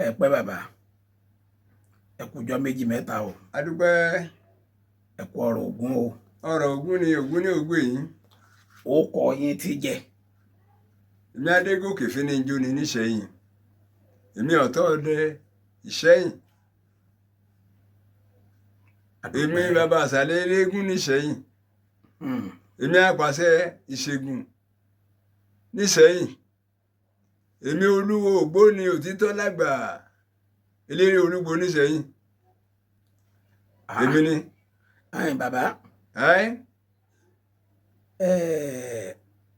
Kẹ́ ẹ pẹ́ bàbá, ẹ kújọ́ méjì mẹ́ta o. Adúpẹ́. Ẹ kú ọ̀rọ̀ Ògún o. Ọ̀rọ̀ Ògún ni, Ògún ní ògbé yìí. Ó kọ yín ti jẹ. Èmi Adégòkè Fíníjó ni níṣẹ́yìn, èmi ọ̀tọ́ ọdẹ Ìṣẹ́yìn, èmi bàbá àṣàlẹ̀ eléégún níṣẹ́yìn, èmi apàṣẹ ìṣègùn níṣẹ́yìn, èmi olúwo ògbóni òtítọ́ lágbà eléré olúgbò níṣẹ́yìn. Èmi ni. Ẹ̀yin bàbá,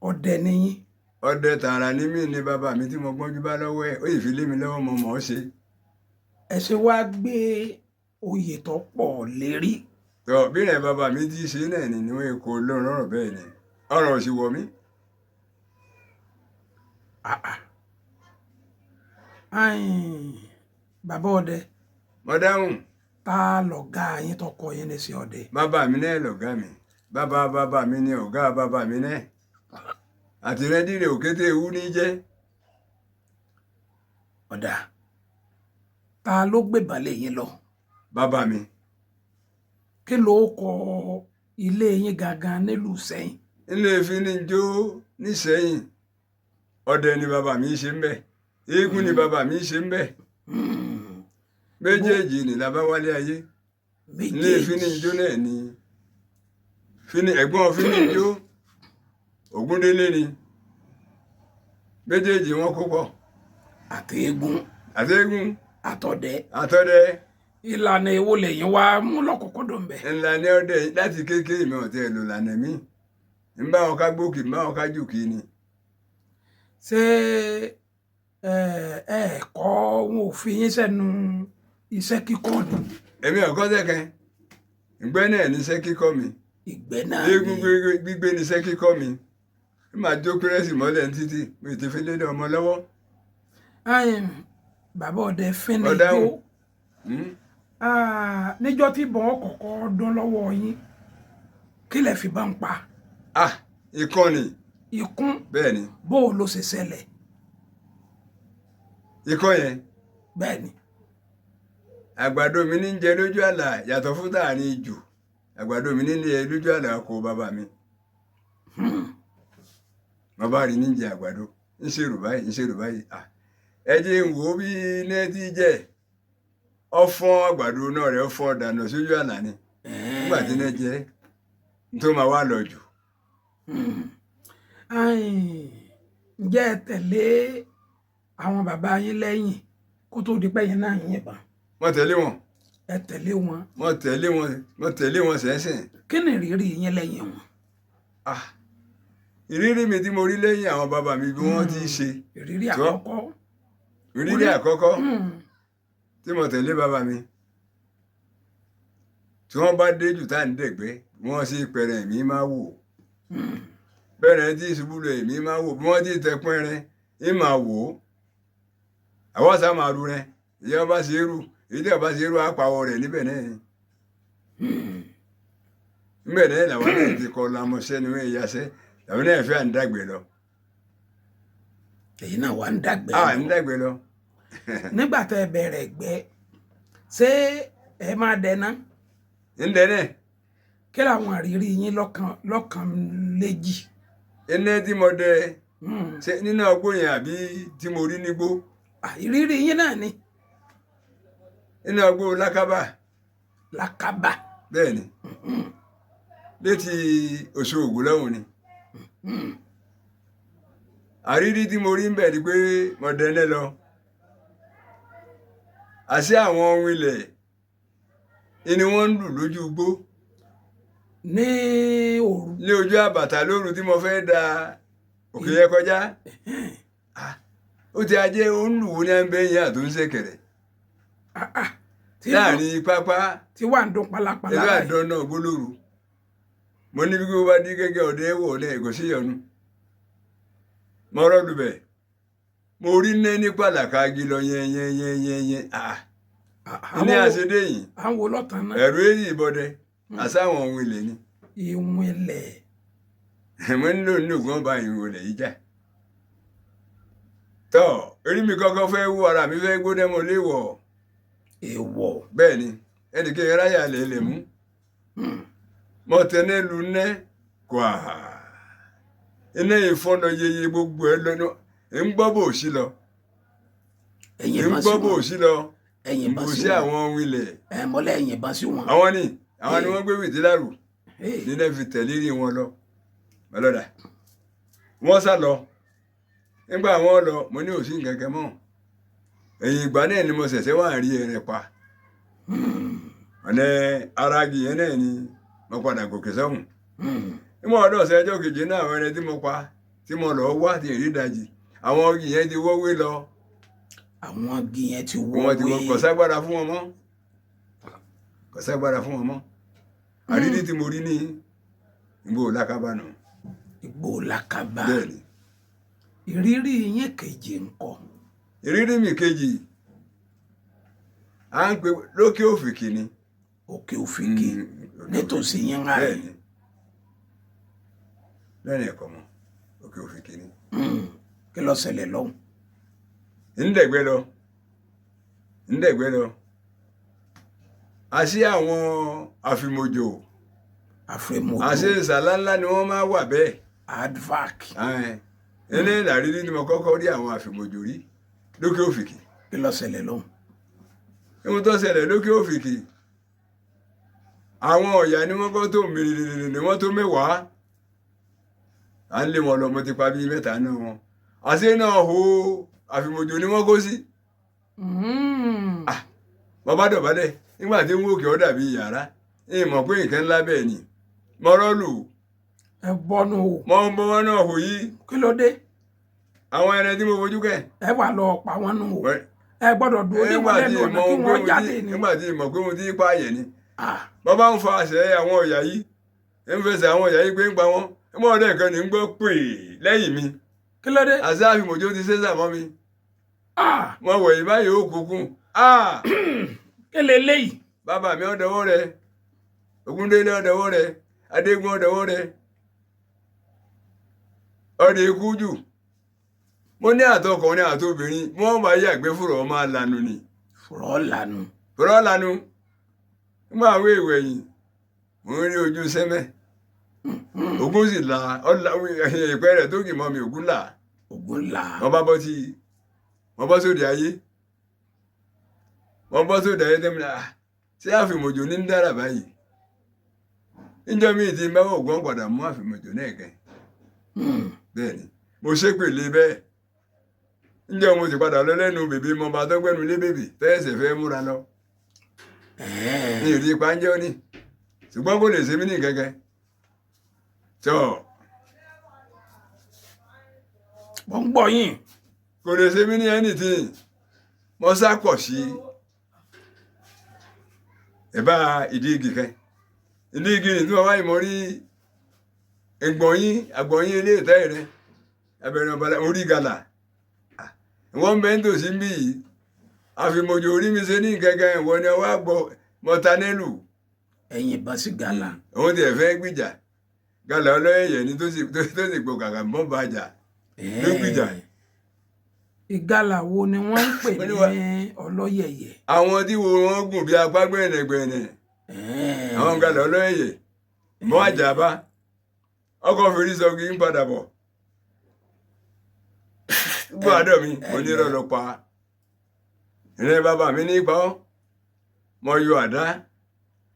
ọdẹ ni yín. Ọdẹ tààrà ní mí ni bàbá mi tí mo gbọ́njú bá lọ́wọ́ ẹ̀, ó sì fi lé mi lọ́wọ́, mo mọ̀ ọ́ ṣe. Ẹ ṣe wá gbé oyè tó pọ̀ lérí. Tọ́ bí rẹ̀ bàbá mi ti ṣe náà ni níwọ̀n èkó lọ́rùn ọ̀rọ̀ bẹ́ẹ̀ ni ọ̀rọ̀ ò sì wọ̀ mí. Bàbá ọdẹ. Mo dáhùn. Ta lọ̀gá yín tó kọ́ yín ní sí ọdẹ? Bàbá mi náà lọ̀gá mi, bàbá bàbá mi ni ọ̀gá bàbá mi náà, àtìrẹ́dìrẹ́ òkété ewu ní jẹ́. Ọ̀dà, ta ló gbébọn lé yín lọ? Bàbá mi. Kí ló kọ ilé yín gangan nílùú Ìṣẹ́yìn? Ilé Fíníjó níṣẹ́yìn, ọdẹ ni bàbá mi ṣe ń bẹ̀, eégún ni bàbá mi ṣe ń bẹ̀, méjèèjì ni làbá wálé ayé. Ilé Fíníjó náà ni ẹ̀gbọ́n Fíníjó Ògúndélé ni, méjèèjì wọn kó pọ̀. Àti eégún. Àti eégún. Àtọdẹ. Àtọdẹ. Ìlànà èwo lẹ́yìn wá mú lọ́kùnkúndùn bẹ̀? Ìlànà ọdẹ láti kékeré mi ọ̀tẹ̀ lò lànà mi ń bá wọn ká gbókì, ń bá wọn ká jù kí ni. Ṣé ẹ kọ́ wọn ò fi yín sẹ́nu iṣẹ́ kíkọ́ ni? Èmi ọ̀kọ́ sẹ́kẹ̀, ìgbẹ́ náà ní iṣẹ́ kíkọ́ mi. Ìgbẹ́ náà ni. Eégún gbígbé ní iṣẹ́ kíkọ́ mi. N máa jó pírẹ́sì mọ́lẹ̀ ní títì, mi ti fi lé ọmọ lọ́wọ́. Bàbá ọdẹ Fíníjó, níjọ́ tí ìbọn kọ̀ọ̀kan dún lọ́wọ́ yín, kí lẹ fi bá ń pa? Ikán ni. Ikún? Bẹ́ẹ̀ ni. Bó o ló ṣe ṣẹlẹ̀? Ikán yẹn. Bẹ́ẹ̀ ni. Àgbàdo mi ní jẹ lójú àlà, yàtọ̀ fún tààrin ijù, àgbàdo mi ní jẹ lójú àlà kó bàbá mi. Bàbá rí ní jẹ àgbàdo, ń ṣèrò báyìí, ń ṣèrò báyìí. Ẹ jẹ́ ń wò ó bí iná ti jẹ́. Ọfọ́n àgbàdo náà rẹ̀ fọ́ dànù sójú àlà ni. Nígbà tí iná jẹ́, tó máa wá lọ jù. Ǹjẹ́ ẹ tẹ̀lé àwọn bàbá yín lẹ́yìn kó tó di pé yín náà yìnbọn? Wọ́n tẹ̀lé wọn. Ẹ tẹ̀lé wọn. Wọ́n tẹ̀lé wọn, wọ́n tẹ̀lé wọn sẹ́sìn. Kí ni ìrírí yín lẹ́yìn wọn? Ìrírí mi tí mo rí lẹ́yìn àwọn bàbá mi bí wọ́n ti ṣe. Ìrírí àkọ́kọ́. Ìrírí àkọ́kọ́ tí mo tẹ̀lé bàbá mi, tí wọ́n bá dé jù tá à ń dẹ̀gbẹ́, wọ́n sì pẹ̀rẹ̀ èmi máa wò. Bẹ́ẹ̀rẹ̀ tí ìṣubú lọ èmi máa wò, bí wọ́n ti tẹ pẹ́rẹ́ ń máa wò ó. Àwọn sá máa ru rẹ, ìyá ọba ṣe é rú, èyí tí ọba ṣe é rú apàwọ̀ rẹ̀ níbẹ̀ náà ni. Níbẹ̀ náà làwọn náà ti kọ́ lamọ̀ṣẹ́ ni wọ́n yasẹ́, làwọn náà fẹ́ à ń dàgbẹ́ lọ. Èyí náà wà ń dàgbẹ́ lọ. À ń dàgbẹ́ lọ. Nígbà tẹ́ ẹ bẹ̀rẹ̀ gbẹ́, ṣé ẹ máa dẹná? Ń dẹná. Kí làwọn àrírí yín lọ́kàn léjì? Iná tí mo dẹ ṣe nínú ọgbó yẹn àbí tí mo rí nígbó? Ìrírí yín náà ni. Nínú ọgbó lákábà. Lákábà. Bẹ́ẹ̀ ni, létí Òṣogbo lọ́hùn ni. Àrírí tí mo rí ń bẹ̀ ni pé mo dẹ́lẹ́ lọ. Àṣé àwọn ohun ilẹ̀ ni wọ́n ń lù lójú igbó. Ní òru. Ní ojú àbàtà lóru tí mo fẹ́ da òkè yẹn kọjá. Ó ti ajé ó ń lù wọ́n ní ẹgbẹ́ yẹn àtò ń ṣẹ̀kẹ̀rẹ̀. Láàrin pápá. Tí wàá ń dún pálapàla. Ẹgbẹ́ àdán náà gbólóru. Mo ní bí wọ́n bá dín gẹ́gẹ́ ọ̀dẹ́ wọ̀ náà kò sí ìyọnu. Mo rọ́ọ̀lù bẹ̀. Mo rí ná ní pàlàkà agi lọ yẹn yẹn yẹn yẹn yẹn. Ní àṣedé yìí. Àwọn olóòtán náà. Ẹ̀rù èyí ìbọdẹ. Àṣàwọn ohun ilẹ̀ ni. Ìwọ̀n ilẹ̀. Mo nílò nínú ògùn ọba ìwọ̀n ilẹ̀ yìí já. Tọ́ orí mi kọ́kọ́ fẹ́ wú, ara mi fẹ́ gbóná, mo léwọ̀. Èèwọ̀. Bẹ́ẹ̀ ni, ẹnìkan ráyà lè lè mú. Mo tẹ̀lé lu nẹ́ kwà, iná ìfọ́nà yeye gbogbo ẹ lọ́nà ń gbọ́ bò sí lọ. Ẹ̀yìn ń bá sí gbọ́ bò wọn. sí lọ. Ẹ̀yìn bá bò sí sí wọn. àwọn ohun ilẹ̀. Ẹ̀ mọ́lẹ̀ ẹ̀yìn bá sí wọn. Àwọn ni wọ́n gbé wìtí lárù. Hey. Nínú fi tẹ̀lé rí wọn lọ ọlọ́dà, wọ́n sá lọ. Nígbà wọn lọ, mo ní òsín kankan mọ́. Ẹ̀yìn ìgbà náà ni mo ṣẹ̀ṣẹ̀ wà rí ẹrẹ̀ pa. Ọ̀nà aragi yẹn náà ni mo padà gòkè sọ́hùn. Nígbà ọdún ọ̀sẹ̀ ọjọ́ kejì náà, àwọn ẹrẹ tí mo pa tí mo lọ wá ti rí ìdajì, àwọn igi yẹn ti wọ́wé lọ. Àwọn igi yẹn ti Wọ́n ti wọ́n wọ́wé. Kò ságbára fún wọn mọ́, kò ságbára fún wọn mọ́. Àrírí tí mo rí ní ìgbò lákàbánu. Igbó làkàbà. Bẹ́ẹ̀ ni. Ìrírí yín kejì ńkọ́? Ìrírí mi kejì, à ń pè lókè òfìkì ni. Òkè Òfìkì, nítòsí yín ráàyè. Bẹ́ẹ̀ ni, lẹ́yìn ẹ̀kọ́ mọ́ òkè òfìkì ni. Kí ló ṣẹlẹ̀ lọ́hùn? Ńdẹ̀gbẹ́ lọ, ńdẹ̀gbẹ́ lọ, àṣé àwọn àfìmọ̀jò. Àfẹmọjò. Àṣé ìsàlá ńlá ni wọ́n máa wà bẹ́ẹ̀. Advac. Ilé ìlàrírí ni mo kọ́kọ́ rí àwọn àfìmọ̀jò rí lókè òfìkì. Kí ló ṣẹlẹ̀ lọ́hùn? Ohun tó ṣẹlẹ̀ lókè òfìkì, àwọn ọ̀yà ni wọ́n kọ́ tó mìrìnrìnrìn ni wọ́n tó 10. À ń lé wọn lọ, mo ti pa bíi 3 náà wọn. Àṣé náà ho àfìmọ̀jò ni wọ́n kó sí. Bàbá dọ̀bálẹ̀ nígbà tí ń wòkè, ó dàbí yàrá. Ìyẹn mọ̀ pé nǹkan ńlá bẹ́ẹ̀ ni mọ́rọ́lù. Ẹ bọ́nu o. Mọ́ ń bọ́ wọn náà hò yí. Kí ló dé? Àwọn ẹran tí mo fojú kẹ́. Ẹ wà lọ pa wọn nù o. Ẹ gbọ́dọ̀ dúró ní Nígbà wọn tí lẹ́nu ọ̀nà ìmọ̀ kí pé wọ́n mo jáde ti ni. Nígbà tí ìmọ̀ pé mo ti pààyàn ni. Ah, Bàbá ń fa àṣẹ àwọn ọ̀yà yìí, ń fẹsẹ̀ àwọn ọ̀yà yìí pé ń pa wọ́n. Mọ́ ọ̀dẹ́ kan ní ń gbọ́ pè lẹ́yìn mi. Kí ló dé? Àṣẹ àfìmọ̀jó ti ṣẹ́sà mọ́ mi. Ah, Mo wọ̀ yìí báyìí, ó kúkún. Ah! Kí leléyìí? Bàbá mi ọ̀dọ̀wọ́ rẹ, Ògúndélé ọ̀dọ̀wọ́ rẹ, Adégún ọ̀dọ̀wọ́ rẹ, ọ̀dẹ̀ ikú jù. Mo ní àtọkùnrin àtobìnrin, wọ́n máa yàgbé fúrọ̀, máa lanu ni. Fùrọ̀ lànà. Fúrọ̀ lanu. Nígbà àwọn èèwẹ̀ yìí, mo ń rí ojú sẹ́mẹ̀. Ògún sì là ọ̀là ìpẹ́ rẹ̀ tó kì mọ́ mi, Ògún là. Ògùn là. Wọ́n bá bọ́ sí, wọ́n bọ́ sóde ayé, wọ́n bọ́ sóde ayé tẹ́mi náà. Ṣé àfìmọ̀jò ní ń dára báyìí? Níjọ́ míì tí ń bá Ògún padà mú àfìmọ̀jò náà kẹ́. Bẹ́ẹ̀ ni mo ṣépè lé bẹ́ẹ̀. Níjọ́ mo sì padà lọ lẹ́nu bèbè mọba tó gbẹ́nu lé bèbè tẹ́ẹ̀sẹ̀ fẹ́ múra lọ ní ìrí ipa ń jẹ́ òní, ṣùgbọ́n kò lè ṣe mí ní kẹ́kẹ́ tọ́. Mo ń gbọ́ yín. Kò lè ṣe mí ní anything. Mo sá pọ̀ sí ẹ̀bá ìdí igi kan. Ìdí igi ni tí wọ́n wáyé, mo rí ẹ̀gbọ̀nyín àgbọ̀nyín ilé ìtẹ́ rẹ abẹ́rẹ́ ọ̀bàlà orí gàlà wọ́n bẹ́ ń tòsí ń bí yìí. Àfìmọ̀jò orí mi ṣe ní kẹ́kẹ́, ìwọ ni ọwọ́ àgbọ̀ mọ̀tánẹ́lù. Ẹ̀yìn bá sí gàlà. Òun tiẹ̀ fẹ́ gbìjà gàlà ọlọ́yẹ̀yẹ̀ ni tó sì gbọ́ kàkà mọ́ bàjá ló gbìjà. Ìgalà wo ni wọ́n ń pè Mo ní ní ọlọ́yẹ̀yẹ̀? Àwọn tí wo wọn gùn bí apá gbẹ̀nẹ̀gbẹ̀nẹ̀. Àwọn gàlà ọlọ́yẹ̀yẹ̀ mọ́ àjàbá ọkọ̀ fèrè sọ kí n padà bọ̀ gbọ́ àdọ̀ mi. Mo ní rọ̀lọ́ pa ìrìn bàbá mi ní ipa ọ́. Mo yọ àdá.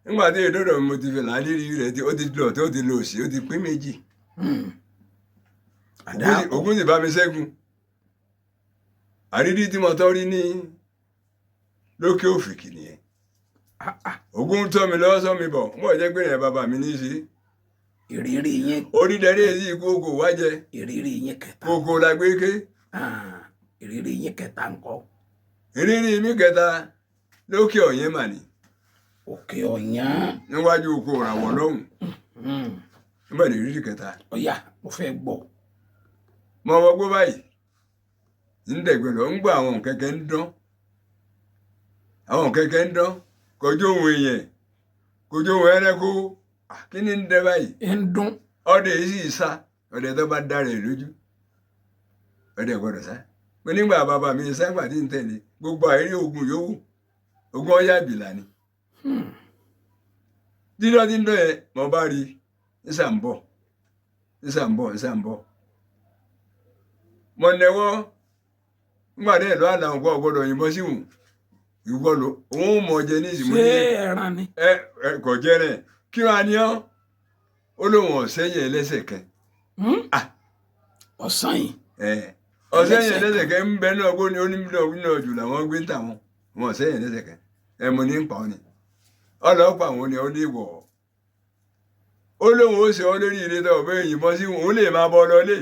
Nígbà tí ìdọ́dọ̀ mi, mo ti fi làálí rẹ̀ tí ó ti lọ, tí ó ti lọ sí, ó ti pín méjì. Àdá. Ògún sì bá mi ṣẹ́gun. Àrírí tí mo tọ́ rí ní lókè òfìkì nìyẹn. Ah, ah. Ògún tọ́ mi lọ́wọ́, sọ́ mi bọ̀ ń bọ̀ jẹ́ pé ìrìn bàbá mi ní í ṣe. Ìrírí yín. Orí dẹrí èyí kókò wájẹ. Ìrírí yín kẹta. Kókò la gbé ké. Ah, ìrírí yín kẹta ńkọ́? Ìrírí mi kẹta lókè ọ̀yẹ́ mà ní. Òkè Ọ̀yán. Níwájú oko ìràwọ̀ lọ́hùn. Nígbà ní ìrírí kẹta. Ọ̀yá, mo fẹ́ gbọ́. Mo wọgbó báyìí, ń dẹ̀gbẹ́ lọ, ń gbọ́ àwọn kẹ̀kẹ́ ń dán, àwọn kẹ̀kẹ́ ń dán, kọjú ohun èèyàn, kọjú ohun ẹranko. Ah, kí ni ń dẹ báyìí? Ń dún. Ọdẹ yìí sì sá. Ọdẹ tó bá dára ẹ lójú, ọdẹ gbọ́dọ̀ sá. Mo nígbà bàbá mi ságbà tí ń tẹ̀lé gbogbo àìrí ogun yòówù, ogun ọ̀yà ìbìlà ni. Dídọ́ tí ń dọ́ yẹn, mo bá rí nísà ń bọ̀, nísà ń bọ̀, nísà ń bọ̀. Mo nẹwọ́ nígbà dẹ́ lọ́ àlà òǹkọ́ ọ̀gbọ́dọ̀ yìnbọn sí òun. Ìwọ ló òun mọ̀ jẹ ní ìsìnkú Ṣé ní ẹran ni? Ẹ ẹ kò jẹ rẹ kí wọn á ní ọ. Ó lóun ọ̀sẹ́yìn ẹlẹ́sẹ̀ kan. Ah. Ọ̀sán yìí. Ẹ ọ̀sẹ́yìn ẹlẹ́sẹ̀ kan ń bẹ náà gbó ni ó ní náà jù làwọn gbé ń tà wọn. Wọn ọ̀sẹ́yìn ẹlẹ́sẹ̀ kan. Ẹ mo ní ń pa ọ ni. Ọlọ́pàá àwọn ni ó ní ìwọ̀. Ó lóun ó ṣe ọ lórí ilé tó ọ̀bẹ yìnbọn sí òun lè máa bọ́ lọ lé.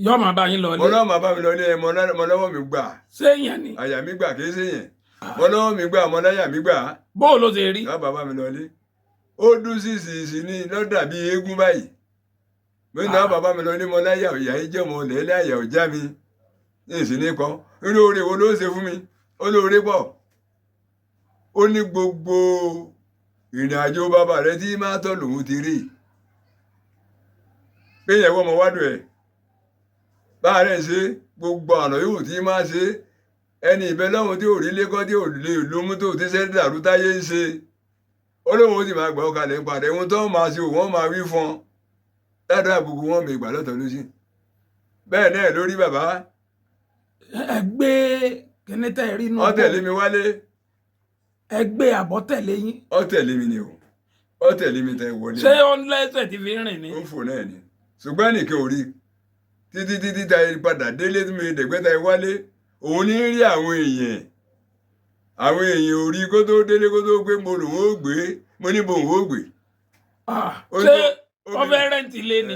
Yóò máa bá yín lọ Mo lé. lọ́wọ́ máa bá mi lọ lé ẹ mo lọ́wọ́ mi gbà. Ṣé èèyàn ni? Àyà mi gbà kì í ṣe yẹn. Mo lọ́wọ́ mi gbà, mo láyà mi gbà. Bó o ló ṣe rí? Yọ bàbá mi lọlé. Ó dún sí sí ní lọ́dà bíi eégún báyìí. Mo ní náà bàbá mi lọlé, mo láyà ìyá yìí jẹ́ mo lẹ́lẹ́ àyà ọ̀já mi. Ní ìsìn ní kọ́. Irú oore wo ló ṣe fún mi? Ó lóore pọ̀. Ó ní gbogbo ìrìn àjò bàbá rẹ tí máa tọ̀ lòun ti rí. Pé ìyẹn wọ́n mọ wádùn ẹ̀. Bá a rẹ̀ ṣe gbogbo ọ̀nà yòówù tí máa ṣe ẹni ìbẹ́ lọ́hùn tí ò rí lẹ́kọ́ tí ò lè lómú tó ti ṣe dàrú táyé ń ṣe. Ó lóun ó sì máa gbà ọ́ kalẹ̀ ń padà ohun tó máa ṣe òun máa wí fún ọ. Ládùúgbò gbogbo wọn mi ìgbà lọ́tọ̀ lósì. Bẹ́ẹ̀ náà lórí bàbá. Ẹ gbé kíní tẹ́ ẹ rí inú. Ó tẹ̀lé mi wálé. Ẹ gbé àbọ̀ tẹ̀lé yín. Ó tẹ̀lé mi ni o. Ó tẹ̀lé mi tẹ wọlé. Ṣé ó ń lẹ́sẹ̀ tí fi ń rìn ni? Ó ń fò náà ni. Ṣùgbọ́n ẹnìkan ò rí. Títí títí ta padà délé tí mi dẹ̀gbẹ́ ta wálé. Òun ní rí àwọn èèyàn. Àwọn èèyàn ò rí kó tó délé kó tó gbé mo lòun ó gbé. Mo ní bòun ó gbé. Ṣé wọ́n fẹ́ rẹ́ǹtì ilé ni?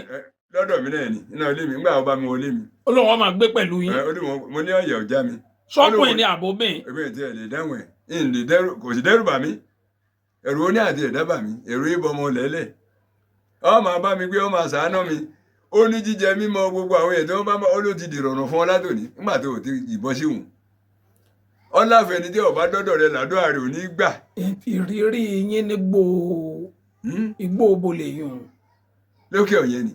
Lọ́dọ̀ mi náà ni. Iná ilé mi. Nígbà wo bá mi wọlé mi. Ó lóun ó máa gbé pẹ̀lú yín. Ó ní mo ní ọ̀yẹ̀ ọ̀já mi. Sọ́kùnrin ni àbóbìn. Èmi ò tiẹ̀ lè dáhùn ẹ̀. Ń lè dẹ́rù, kò sì dẹ́rù bà mí. Ẹ̀rù ó ní àti ẹ̀dá bà mí. Ẹ̀rù ìbọn ọmọ lẹ́lẹ̀. Ó máa bá mi gbé, ó máa ṣàánú mi. Ó ní jíjẹ mímọ gbogbo àwọn èèyàn tó ń bá ó ló ti dìrọ̀rùn fún ọ látòní nígbà tó o ti yìnbọn sí òun. Ọláfẹ́ ni tí ọba dọ́dọ̀ rẹ làdúrà rẹ ò ní gbà. Ìrírí yín ní gbò igbó bo lè yùn. Lókè Ọ̀yẹ́ ni.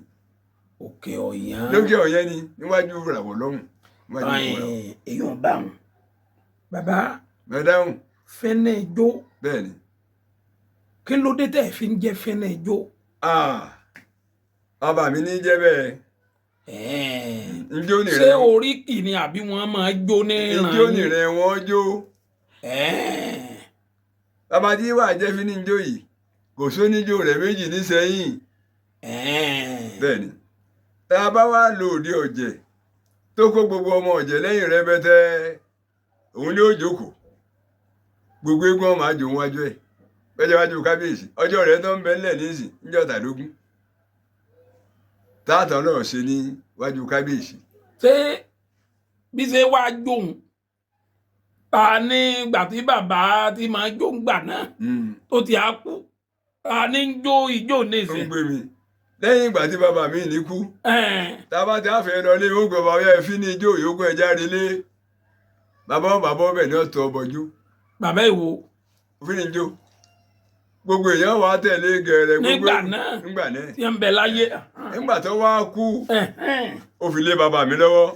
Òkè Ọ̀yán. Lókè Ọ̀yẹ́ ni níwájú ràwọ̀ lọ́hùn. Èèyàn bá wọn. Bàbá. Mẹ́dáhùn. Fẹ́nẹ́ ijó. Bẹ́ẹ̀ni. Kí ló dé tẹ́ ẹ fi ń jẹ́ fẹ́nẹ́ ijó? Bàbá mi ní jẹ́ bẹ́ẹ̀. Njó ni Ṣé rẹ. oríkì ni àbí wọ́n máa jó ní ìran Njó ni rẹ wọ́n jó. Bàbá tí wàá jẹ́ fi ní njó yìí, kò sóníjó rẹ̀ méjì nísẹ́yìn. Bẹ́ẹ̀ni. Tá a bá wá lo òde ọ̀jẹ̀ tó kó gbogbo ọmọ ọ̀jẹ̀ lẹ́yìn rẹpẹtẹ, òun ni ó jókòó. Gbogbo eégún ọmọ àjò wájú ẹ̀. Bẹ́ẹ̀ wájú kábíyèsí. Ọjọ́ rẹ̀ tó ń bẹ ńlẹ̀ nísìn níjọ́ tàdógún. Táàtàn náà ṣe ní wájú kábíyèsí. Ṣé bí ṣe wá jóun ta ní gbà tí bàbá ti máa jó ń gbà náà tó ti á kú, ta ní ń jó ijó nísìn? Ó ń gbé mi lẹ́yìn ìgbà tí bàbá mi ní kú. Tá a bá ti á fẹ́ lọ lé ó gbọ́ bàbá ẹ fi ní ijó yòókù ẹ jáde lé. Bàbá bàbá ọbẹ̀ ní ọ̀tọ̀ ọbọ̀jú. Bàbá ìwo. Fi ní ijó. Gbogbo èèyàn wà á tẹ̀lé gẹ̀rẹ́ gbogbo nígbà náà nígbà náà tí ń bẹ láyé. Nígbà tó wá kú ó fi lé bàbá mi lọ́wọ́.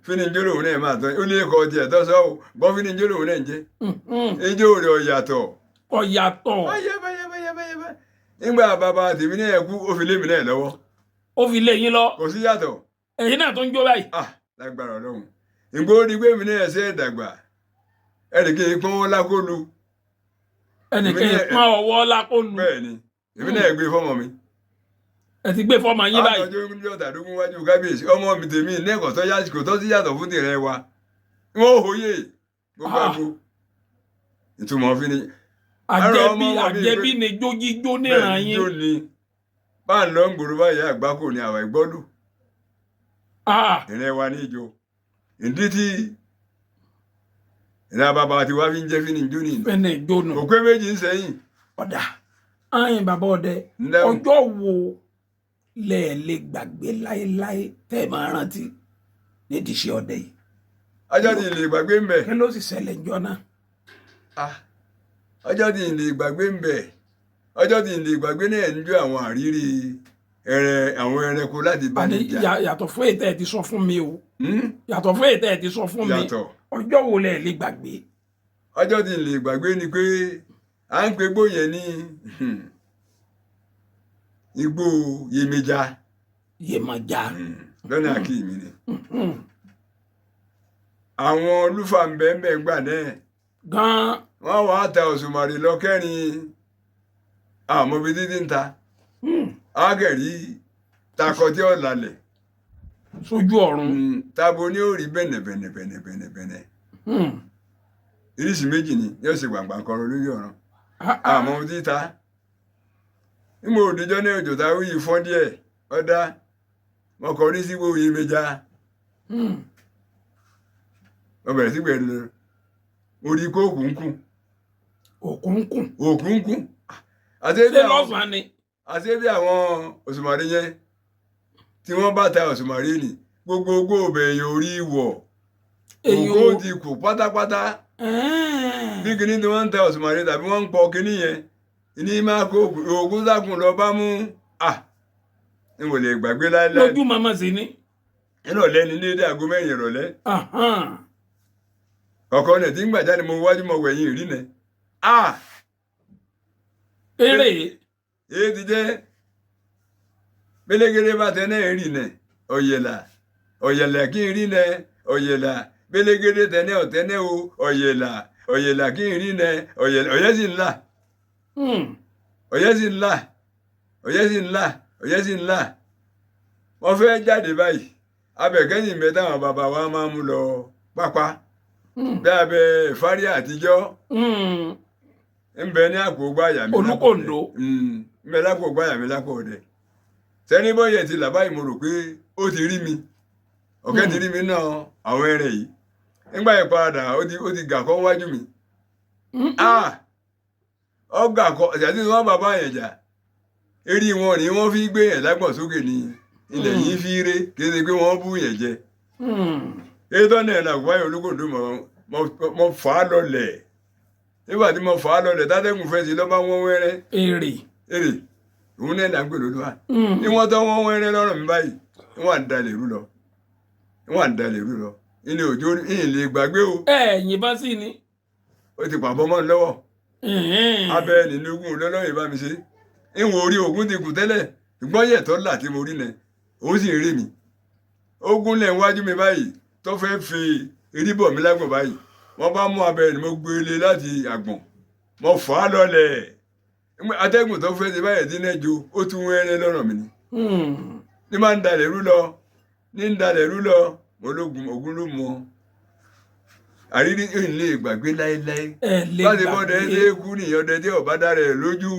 Fíníjó lòun náà máa tọ́ ó lé kọ́ tiẹ̀ tó sọ́ ò gbọ́ fíníjó lòun náà ń jẹ́. Ijó rẹ̀ ọ̀yàtọ̀. Ọ̀yàtọ̀. Báyẹ̀. Nígbà bàbá tèmi náà kú ó fi lé mi náà lọ́wọ́. Ó fi lé yín lọ. Kò sí yàtọ̀. Ẹ̀yin náà tó ń jó báyìí. Lágbára Ọlọ́run. Ìgbó ni pé mi náà ṣe é dàgbà. Ẹnì kí n pọ́n lákòlù. Ẹnìkan pọ́n ọwọ́ lákòlù. Bẹ́ẹ̀ni, èmi náà gbé fọ́mọ mi. Ẹ ti gbé fọ́mọ yín báyìí. Àtọ́jú ní ọ̀tàdógún wájú kábíyèsí ọmọ mi tèmi ní ẹ̀kọ́ tó yá kò tó sí yàtọ̀ fún tìrẹ wa. Wọ́n ò hóyè gbogbo àgbo. Ìtumọ̀ fi ni. Àjẹbí ni jójíjó níran yín. Bẹ́ẹ̀ni jó ni. Bá ń lọ ń gbòòrò báyìí àgbákò ni àwa ìgbọ́lù. Ìrìn wa ní ìjọ. Ìdí tí ìlà bàbá tí wàá fi ń jẹ́ fínì jó nìyí. Fínì jó nù. Kò pé méjì ń sẹ́yìn. Ọ̀dà ayin bàbá ọdẹ ọjọ́ wo lẹ lè gbàgbé láéláé tẹ́ ẹ máa rántí nídìí iṣẹ́ ọdẹ yìí? Ọjọ́ tí ì lè gbàgbé ń bẹ̀. Kí ló sì ṣẹlẹ̀ ńjọ́ náà? Ọjọ́ tí ì lè gbàgbé ń bẹ̀. Ọjọ́ tí ì lè gbàgbé náà ń jó àwọn àrírí Ẹrẹ àwọn ẹranko láti bá ní Àní jà. Yàtọ̀ fún ètò ẹ̀ ti sọ fún mi o. Hmm? Yàtọ̀ fún ètò ẹ̀ ti sọ fún mi. Yàtọ̀. Ọjọ́ wo lẹ lè gbàgbé? Ọjọ́ tí n lè gbàgbé ni pé à ń pe igbó yẹn ní igbó Yemọja. Yemọja. Lọ́nà àkíyèmí ni àwọn olúfà ń bẹ́ẹ̀ bẹ́ẹ̀ gbà náà. Gan. Wọ́n wàá ta òṣùmàrè lọ kẹrin, àmọ́ ibi títí ń ta ágẹ̀rí takọ tí ó lálẹ̀ Sójú ọ̀run. Tabo ní ó rí bẹ̀nẹ̀ bẹ̀nẹ̀ bẹ̀nẹ̀ bẹ̀nẹ̀ bẹ̀nẹ̀. Oríṣi méjì ni yóò ṣe gbàngbà kọrọ lórí ọ̀run. Ah, ah. Àmọ́ ohun títa nígbà òdìjọ́ ní òjò tá a wí fọ́n díẹ̀ ọ̀dá wọn kọ orí sí gbòòyè méjà. Wọn bẹ̀rẹ̀ sí gbẹ̀rù lọ orí kóòkù ń kù. Òkun kùn. Òkú ń kù àti Ṣé bí àwọn lọ́sàn-án ni? Àti bí àwọn òṣùmàrè yẹn tí wọ́n bá ta òṣùmàrè nì gbogbo ogó ọbẹ̀ èèyàn orí wọ̀. Èyí òkú ò ti kù pátápátá. Bí kinní tí wọ́n ń ta òṣùmàrè tàbí wọ́n ń pọ kinní yẹn ní máa kó òkú sákùn lọ bá mú à n kò lè gbàgbé láéláé. Lójú màmá sí ni. Ìrọ̀lẹ́ ni, ní dédé aago 4 ìrọ̀lẹ́. Ahan. Ọ̀kọ́ ọ̀nà tí ń gbà jáde, mo wájú mo wẹ̀yìn ìrí nẹ à. Eré. Èyí ti jẹ́ bélégéré bá tẹ náà rí nẹ ọ̀yẹ̀là ọ̀yẹ̀là kí n rí nẹ ọ̀yẹ̀là bélégéré tẹ náà ọ̀tẹ́ náà o ọ̀yẹ̀là ọ̀yẹ̀là kí n rí nẹ ọ̀yẹ̀là ọ̀yẹ́ sì ń là. Ọ̀yẹ́ sì ń là, ọ̀yẹ́ sì ń là, ọ̀yẹ́ sì ń là. Wọ́n fẹ́ jáde báyìí, abẹ̀kẹ́yìn mẹ́ta àwọn bàbá wa máa ń mú lọ pápá bí abẹ ìfárí àtijọ́. Ń bẹ ní àpò gbáyà mi lápò ọdẹ. Olúkòǹdó. Ń bẹ lápò gbáyà mi lápò ọdẹ sẹ́ni bọ́yẹ̀ ti là báyìí, mo rò pé ó ti rí mi, ọ̀kẹ́ ti rí mi náà àwọn ẹrẹ̀ yìí nígbà yẹn padà ó ti gà kọ́ wájú mi. Ah, ọgà kọ àti wọn bàbá yẹn jà, eré wọn ni wọ́n fi gbé yẹn lágbọ̀n sókè ní ilẹ̀ yìí fi ré, kí ẹ ṣe pé wọ́n bú yẹn jẹ. Ètò náà là wáyé Olúkòǹdó mọ fà á lọlẹ̀. Nígbà tí mo fà á lọlẹ̀, tátẹ́gùn fẹ́ sí lọ́ba wọ́n wẹ́rẹ́. Èrè. Èrè òun náà là ń pè lóluwà ní wọ́n tọ́ wọ́n wẹ́rẹ́ lọ́rùn mi báyìí, wọ́n à ń dalẹ̀ rú lọ, wọ́n à ń dalẹ̀ rú lọ ilé òjò ìyìn lè gbàgbé o. Ẹ yìnbọn sí ni. Ó ti pàbọ́ mọ́ ń lọ́wọ́. Abẹ́ nínú ogun lọ́lọ́yìn bá mi ṣe ìwọ̀n orí ogun ti kù tẹ́lẹ̀, ṣùgbọ́n yẹ̀tọ́ là tí mo rí nẹ òun sì ń rí mi. Ogun lẹ̀ ń wájú mi báyìí tó fẹ́ fi eríbọ̀ mi lágbọ̀n báyìí, wọ́n bá mú abẹ́ ni mo gbé lé láti àgbọ̀n, mo fà á lọlẹ̀. Atẹ́gùn tó fẹ́ ṣe báyìí dín náà jo, ó tún wẹ́rẹ́ lọ́rọ̀ mi ni. Ní máa ń dalẹ̀ rú lọ, ní ń dalẹ̀ rú lọ, mo lógun ogun ló mọ àrírí ìlé ìgbàgbé láéláé. Ẹ lè láti bọ́dẹ gbàgbé. ṣe é kú nìyẹn, ọdẹ tí ọba dára ẹ̀ lójú.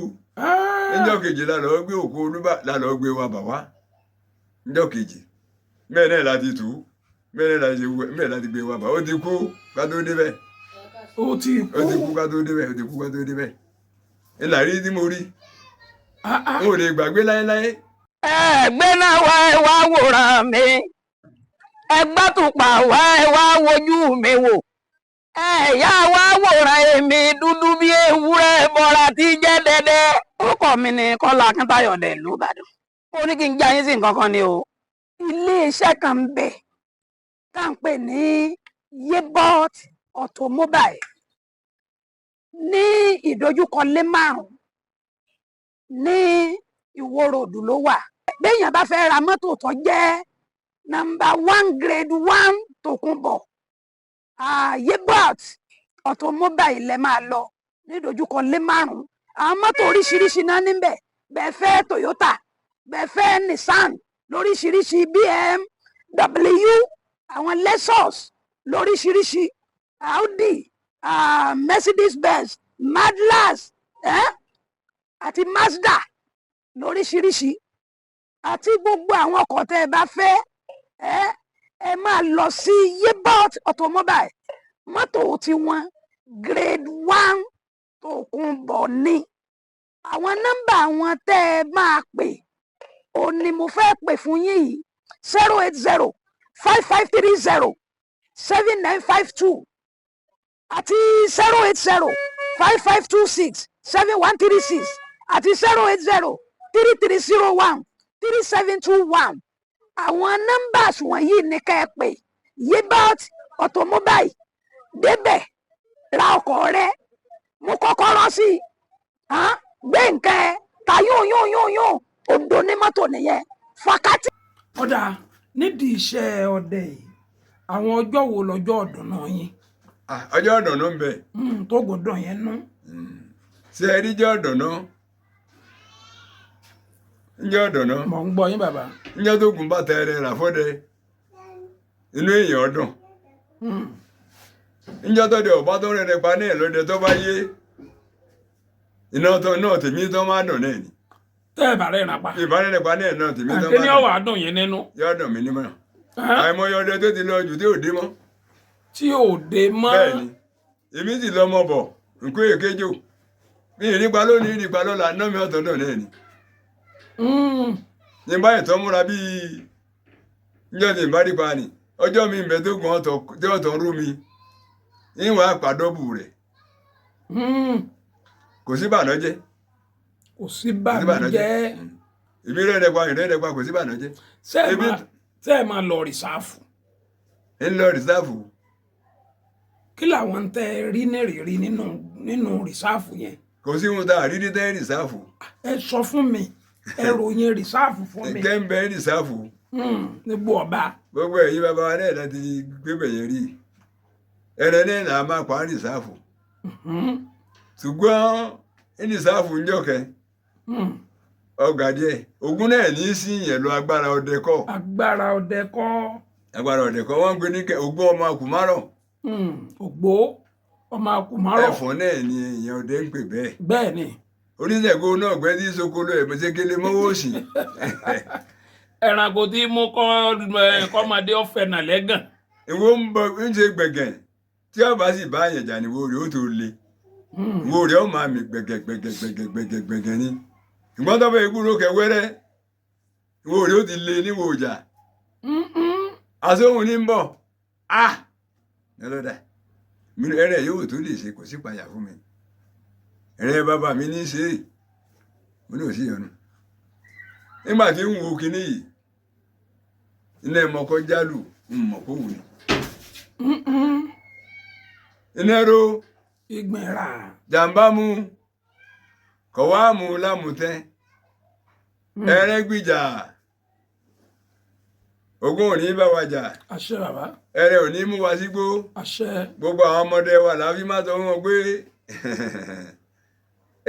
Níjọ́ kejì la lọ́ọ́ gbé òkú olúbà, la lọ́ọ́ gbé wa bà wá níjọ́ kejì. Bẹ́ẹ̀ náà láti tù ú, bẹ́ẹ̀ náà láti ṣe wẹ̀, bẹ́ẹ̀ láti gbé wa bà. Ó ti kú ká tó débẹ̀. Ó ti Ó ti kú. kú ká tó débẹ̀, ó ti kú ká tó débẹ̀. Ńlá rí tí mo rí. Ah, ah. N ò lè gbàgbé láéláé. Ẹgbẹ́ náà wá, ẹ wá wòran mi, ẹ gbátùpà wá, ẹ wá wojú mi wò, ẹ yá wá wòran èmi dúdú bí ewúrẹ́ bọ́ra tí jẹ́ dẹ́dẹ́. Orúkọ mi ni Kọ́lá Akíntayọ̀ dẹ̀ ló Ìbàdàn. Ó ní kí n já yín sí nǹkan kan ni o. Iléeṣẹ́ kan ń bẹ tá à ń pè ní Yebot Automobile ní ìdojúkọ lé márùn ní Ìwó Road ló wà. Béèyàn bá fẹ́ ra mọ́tò tó jẹ́ number one grade one tòkunbọ̀, Yebot Automobile lẹ máa lọ ní ìdojúkọ lé márùn. Àwọn mọ́tò oríṣiríṣi náà níbẹ̀. Bẹ́ẹ̀ fẹ́ Toyota, bẹ́ẹ̀ fẹ́ Nissan lóríṣiríṣi, BMW, àwọn Lexus lóríṣiríṣi, Audi, Mercedes Benz, Madlas, àti Mazda lóríṣiríṣi, àti gbogbo àwọn ọkọ̀ tẹ́ ẹ bá fẹ́, ẹ máa lọ sí Yebot Automobile. Mọ́tò tiwọn grade one tòkunbọ̀ ni. Àwọn nọ́mbà wọn tẹ́ ẹ máa pè ó ní mo fẹ́ pè fún yín yìí: 08055307952 àti 08055267136 àti 0803301. 3721. Àwọn numbers wọ̀nyí ni ká ẹ pè. Yibot Automobile, débẹ̀, ra ọkọ̀ rẹ, mú kọ́kọ́rọ́ sí i, hàn, gbé nǹkan ẹ ta yóò yóò yóò yóò òǹdó ní mọ́tò nìyẹn fàkátì. Ọ̀dà nídìí iṣẹ́ ọdẹ yìí, àwọn ọjọ́ wo lọ́jọ́ ọ̀dùnnú yín? Ah, ọjọ́ ọ̀dùnnú ń bẹ. Tó gbọ́dọ̀ yẹn nú. Ṣé ẹ rí jọ́ ọ̀dùnnú? Ńjọ́ ọ̀dùnnú. Mọ̀ ń gbọ́ yín, bàbá. Ńjọ́ tó gùn bá tẹ ẹrẹ rà fọ́dẹ, inú èèyàn ọdún. Ńjọ́ tó de ọ̀bá tó rẹ̀ pa ní ẹ̀lọ́dẹ tó bá yé iná tó náà tèmi tó máa dùn náà ni. Tẹ́ ẹ bá rẹ̀ ràn pa. Ìbárẹ̀ pa ní ẹ̀ náà tèmi tó Kí ni máa dùn. ọ̀wà dùn yín nínú? Yọ dùn mí nímọ̀. Àìmọye ọdẹ tó ti lọ jù tí ò dé mọ́. Tí ò dé mọ́. Bẹ́ẹ̀ ni, èmi sì lọ́mọ bọ̀ nkú èkejò mi ìrípa lónìí, ìrípa lọ́la, náà mi ọ̀tọ̀ dùn náà ni. Ní báyìí tó múra bíi níjọ́ tí n bá rí pa ni ọjọ́ mi ń bẹ tó gun ọ̀tọ̀ tí ọ̀tọ̀ ń rú mi ìwọ̀n àpàdọ́bù rẹ̀. Kò sí bànújẹ́. Kò sí Kò sí bànújẹ́. Èmi rẹ̀ pa ìrẹ́ pa, kò sí bànújẹ́. Ṣé ẹ ṣé ẹ máa lọ rìsáàfù? Ń lọ rìsáàfù. Kí làwọn ń tẹ rí nírìírí nínú rìsáàfù yẹn? Kò sí ohun tá a rí ní tẹ́ rìsáàfù. Ẹ sọ fún mi, ẹ ròyìn rìsáàfù fún mi. Kẹ́ ń bẹ rìsáàfù. Nígbò ọba. Gbogbo ẹ̀yin bàbá wa náà láti gbé bẹ̀yẹn rí ẹ̀rẹ̀ náà là máa pa rìsáàfù. Ṣùgbọ́n rìsáàfù ń jọkẹ́ ọgà díẹ̀ ogun náà ní í sí yẹn lọ, agbára ọdẹ kọ́. Agbára ọdẹ kọ́. Agbára ọdẹ kọ́. Wọ́n ń gbé ní ogún ọmọ àkùmárọ̀. Ògbó ọmọ akùmárọ̀. Ẹ̀fọn náà ni èèyàn ọdẹ ń pè bẹ́ẹ̀. Bẹ́ẹ̀ ni. Oníṣègùn náà gbẹ́ tí sokolo ẹ̀ mọ́sẹ́kẹ́lẹ́ mọ́wọ́ òsì. Ẹranko tí mú kọ́mọdé ọ̀fẹ́ nà lẹ́gàn. Ìwọ ń bọ ń ṣe gbẹ̀gẹ̀ tí ọba sì bá yẹn jà ní ìwọ rẹ̀ ó tó le. Ìwọ rẹ̀ ó máa mì gbẹ̀gẹ̀ gbẹ̀gẹ̀ gbẹ̀gẹ̀ gbẹ̀gẹ̀ gbẹ̀gẹ̀ ni. Ìgbọ́n tó fẹ́ ikú lókè wẹ́rẹ́, ìwọ rẹ̀ ó ti le níwò ọjà. Àsóhun ní ń bọ̀ ah lọ́lọ́dà mi ní ẹrẹ yóò tó lè ṣe, kò sí payà fún mi, ẹrẹ bàbá mi ní í ṣe é. Mo ní òsì yọnu nígbà tí ń wo kinní yìí, iná ẹ̀mọ́kọ́ jálù ń mọ̀ kó wù ní. Iná ro. Ìgbìnrà. Jàǹbá mu kọ̀wá mu lámùtẹ́ ẹrẹ́ gbìjà, ogun ò ní bá wa jà. Àṣẹ, bàbá. Ẹrẹ ò ní mú wa sígbó. Àṣẹ. Gbogbo àwọn ọmọdé wa làá fi má sọ fún wọn pé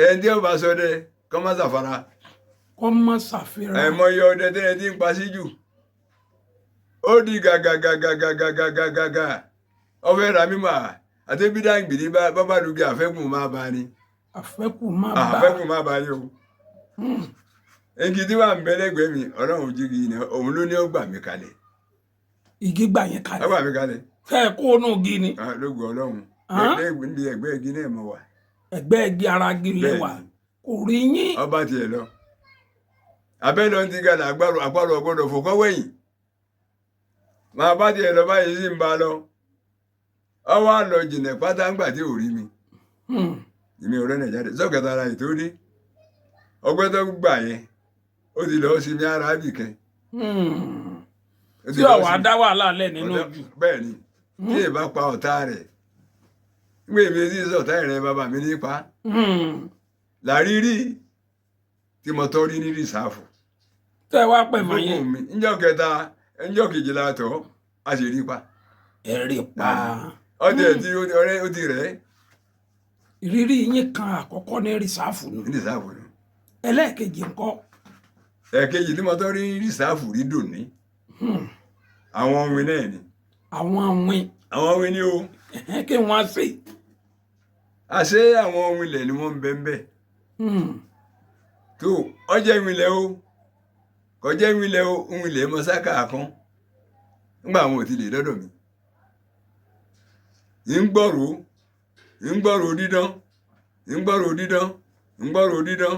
ẹni tí ó bá ṣọdẹ kọ́ má ṣàfara. Kọ́ mọ́ ṣàfihàn. Àìmọye ọdẹ tẹ́lẹ̀ tí ń pa síjù, ó di gàgàgàgàgàgàgàgà ọfẹ rà mímọ àti bídàgbìdì bábà lùgì àfẹkùn máa bá ni. Àfẹ́kù má bà. Àfẹkùn máa bá ni o. Igi tí wà ń bẹ lẹ́gbẹ̀ẹ́ mi, Ọlọ́run jígi ni, òun ló ní ó gbà mí kalẹ̀. Igi gbà yẹn Ó kalẹ̀. gbà mí kalẹ̀. Kẹ́ ẹ kó inú igi ni. Ah, lógo Ọlọ́run. Ah. Níbi ẹ̀gbẹ́ igi náà mo wà. Ẹ̀gbẹ́ igi ara igi lẹ́wà. Bẹ́ẹ̀ni. Kò rí yín. Ọba tiẹ̀ lọ abẹ́ lọ ti gàdà agbárò àparò ọgbọ́dọ̀ fò kọ́wẹ́yìn máa bá tiẹ̀ lọ báyìí sí ń ba lọ, ọwọ́ àlọ́ jìnà pátá ńgbà tí ò rí mi. Èmi ò rẹ́nà jáde sọ́kẹ̀tà ara ètò dé ọgbẹ́ tó gbà yẹn, ó ti lọ́ọ́ sinmi ara bìkẹ́. Ó ti Tí lọ́ọ́ ọ̀wá sinmi. dá wàhálà lẹ̀ nínú Ọ̀tá- jù. Bẹ́ẹ̀ ni, tí èèbá pa ọ̀tá rẹ̀ nígbà èmi sì sọ̀tá rẹ̀ bàbá mi nípa làrírí tí mo tọ́ rí ní rìsáàfù. Tẹ́ ẹ wá pẹ̀ mọ́ yẹn. Gbogbo mi ńjọ́ kẹta, ńjọ́ kejìlá tọ́ a sì rí pa. Ẹ rí pa. Ọdẹ tí ọ̀rẹ́ ó ti rẹ̀. Ìrírí yín kan àkọ́kọ́ ní rìsáàfù nù. Ní rìsáàfù ni. Ẹlẹ́ẹ̀kejì ńkọ́? Ẹ̀kejì tí mo tọ́ rí rìsáàfù rí dùn ní àwọn ohun náà ni. Àwọn awin. Àwọn ohun ni o. Ẹ̀hẹ́n, kí wọ́n á sè. Àṣé àwọn ohun ilẹ̀ ni wọ́n ń bẹ ń bẹ tó ọjọ́ ìwìnlẹ̀ o, kọjá ìwìnlẹ̀ o, ìwìnlẹ̀ mọ́sáká kan ńgbà àwọn ò ti lè dọ́dọ̀ mi. Ń gbọ́rò, ń gbọ́rò dídán, ń gbọ́rò dídán, ń gbọ́rò dídán,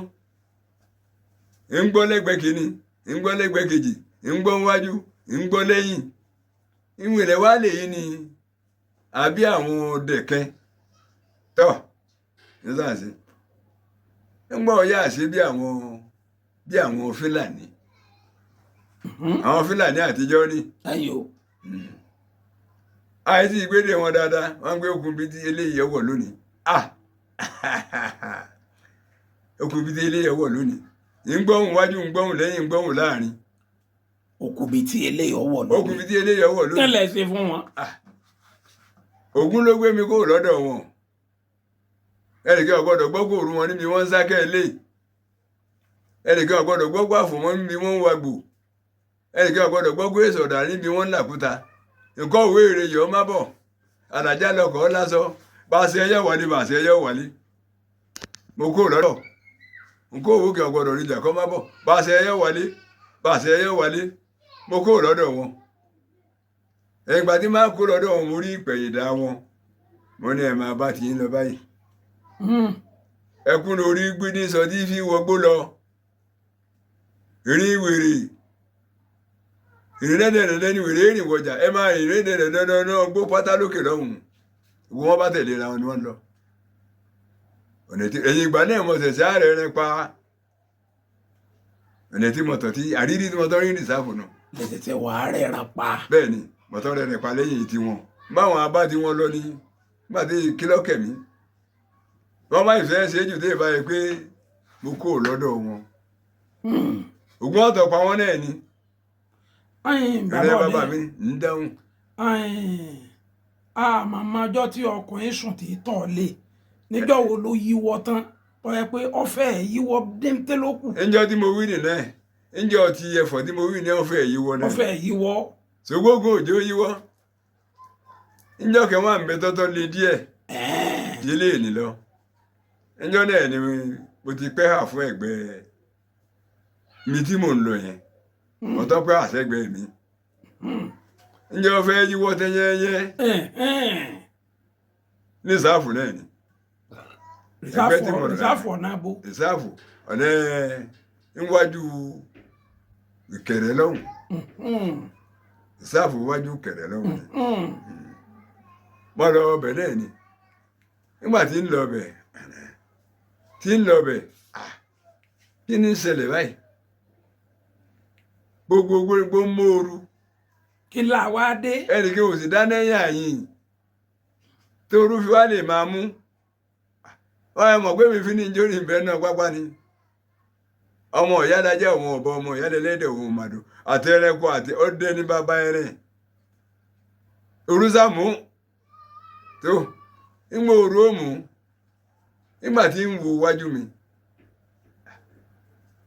ń gbọ́ lẹ́gbẹ̀ẹ́ kìíní, ń gbọ́ lẹ́gbẹ̀ẹ́ kejì, ń gbọ́ wájú, ń gbọ́ lẹ́yìn. Ìwìnlẹ̀ wá lè yí ni àbí àwọn ọdẹ kẹ́ tọ́ ní sáà sí ń gbọ́ ọ̀yá àṣẹ bí àwọn Fúlàní. Àwọn Fúlàní àtijọ́ ni. Ẹ̀yin o. Àìsí ìgbédè wọn dáadáa, wọn gbé okùn bíi ti eléyìí ọwọ́ lónìí. Ah, okùn bíi ti eléyìí ọwọ́ lónìí, ń gbọ́hùn wájú, ń gbọ́hùn lẹ́yìn, ń gbọ́hùn láàrin. Òkùnbi tí eléyìí ọwọ́ Okùn lónìí. bíi ti eléyìí ọwọ́ lónìí. Tẹ́lẹ̀ ṣe fún wọn. Ògún ló gbé mi kó lọ́dọ̀ wọn. Ẹnìkan ò gbọ́dọ̀ gbọ́ kóòrú wọn níbi wọ́n ń sákẹ́ ilé, ẹnìkan ò gbọ́dọ̀ gbọ́ gbàfọ̀ wọn níbi wọ́n ń wagbò, ẹnìkan ò gbọ́dọ̀ gbọ́ kó èso ọ̀dà níbi wọ́n ń làkúta. Nǹkan òwe èrè yọ̀ ọ́ má bọ̀ àlàjá lọkọ̀ ọ́ lásọ bá a ṣe ẹyẹ wálé, bá a ṣe ẹyẹ wálé. Mo kó lọ́dọ̀ nǹkan òwò kí ọ̀gbọ́dọ̀ rí ìjà kọ́ má bọ̀ bá a ṣe ẹyẹ wálé, bá a ṣe ẹyẹ wálé. Mo kó lọ́dọ̀ wọn. Ẹ̀yìn tí máa kó lọ́dọ̀ wọn, mo rí ìpẹ̀yìndà wọn. Mo ní ẹ̀ máa bá ti ń lọ báyìí. Ẹkún lórí gbídí sọ tí fi wọgbó lọ rí wèrè ìrìnlẹ́dẹ̀rẹ̀dẹ̀ ni wèrè rìn wọjà. Ẹ máa rìn rẹ́dẹ̀rẹ̀dẹ̀ náà gbó pátá lókè lọ́hùn. Ìwọ wọn bá tẹ̀lé ra wọn ni wọ́n lọ. Ọ̀nà tí ẹ̀yìn ìgbà náà mo ṣẹ̀ṣẹ̀ ààrẹ rẹ pa ọ̀nà tí mo tọ̀ tí àrírí tí mo tọ́ rí rìsáàfù náà. Lẹ́sẹ̀sẹ̀ wàá rẹ̀ ràn pa. Bẹ́ẹ̀ ni mo tọ́ rẹ̀ rẹ̀ pa lẹ́yìn tiwọn. Báwọn abá tí wọ́n lọ ní nígbà tí kílọ̀kẹ̀ mi wọ́n bá ìfẹ́ ṣe jù dé ìbáyé pé mo kó lọ́dọ̀ wọn. Ògùn ọ̀tọ̀ pa wọ́n náà ni. Ẹ̀yin ẹ̀rẹ́ bàbá bàbá ọ̀dẹ. mi ń dáhùn. Ẹ̀yin, a màmá ọjọ́ tí ọkùnrin sùn tí tọ̀ lé níjọ́ wo ló yíwọ́ tán tó yẹ pé ọfẹ́ yíwọ́ déńté ló kù. Ńjọ́ tí mo wí nìyẹn, ńjọ́ ti ẹ̀fọ́ tí mo wí ní ọ̀fẹ́ yíwọ́ náà. Ọfẹ́ yíwọ́. Ṣògbógun òjò yíwọ́. Ńjọ́ kẹwàá ń bẹ tọ́tọ́ lé díẹ̀ délé èní lọ. Ńjọ́ náà ni mo ti pẹ́ hà fún ẹ̀gbẹ́ mi tí mò ń lọ yẹn. Mo tọ́ pẹ́ àṣẹgbẹ́ mi. Ńjọ́ fẹ́ yíwọ́ tẹ́yẹ́yẹ́ ní sáàfù náà ni. Ẹgbẹ́ tí mo rà. Rìsáàfù ọ̀nà abo. Ìsáàfù ọ̀nà níwájú Ìkẹrẹ lọ́hùn. Ìsáàfù wájú Ìkẹrẹ lọ́hùn ni. Mo lọ ọbẹ̀ náà ni. Nígbà tí ń lọ ọbẹ̀, tí ń lọ ọbẹ̀, ah, kí ni ń ṣẹlẹ̀ báyìí? Gbogbo gbogbo ń mòoru. Kí la wá dé? Ẹnì kí o sì dáná ẹ̀yìn àyìn tóoru fi wá lè máa mú. Wọ́n yẹ mọ̀ pé mi fi ní jórí ìbẹ́ náà pápá ni. Ọmọ ìyá dájẹ́ òun ọ̀bọ, ọmọ ìyá lẹ́lẹ́dẹ̀ òun màdò àti ẹrẹ́kọ àti ọdẹ ní bàbá ẹrẹ́. Orúsàmù tó ń gbọ́ òru òmù nígbà tí ń wo wájú mi.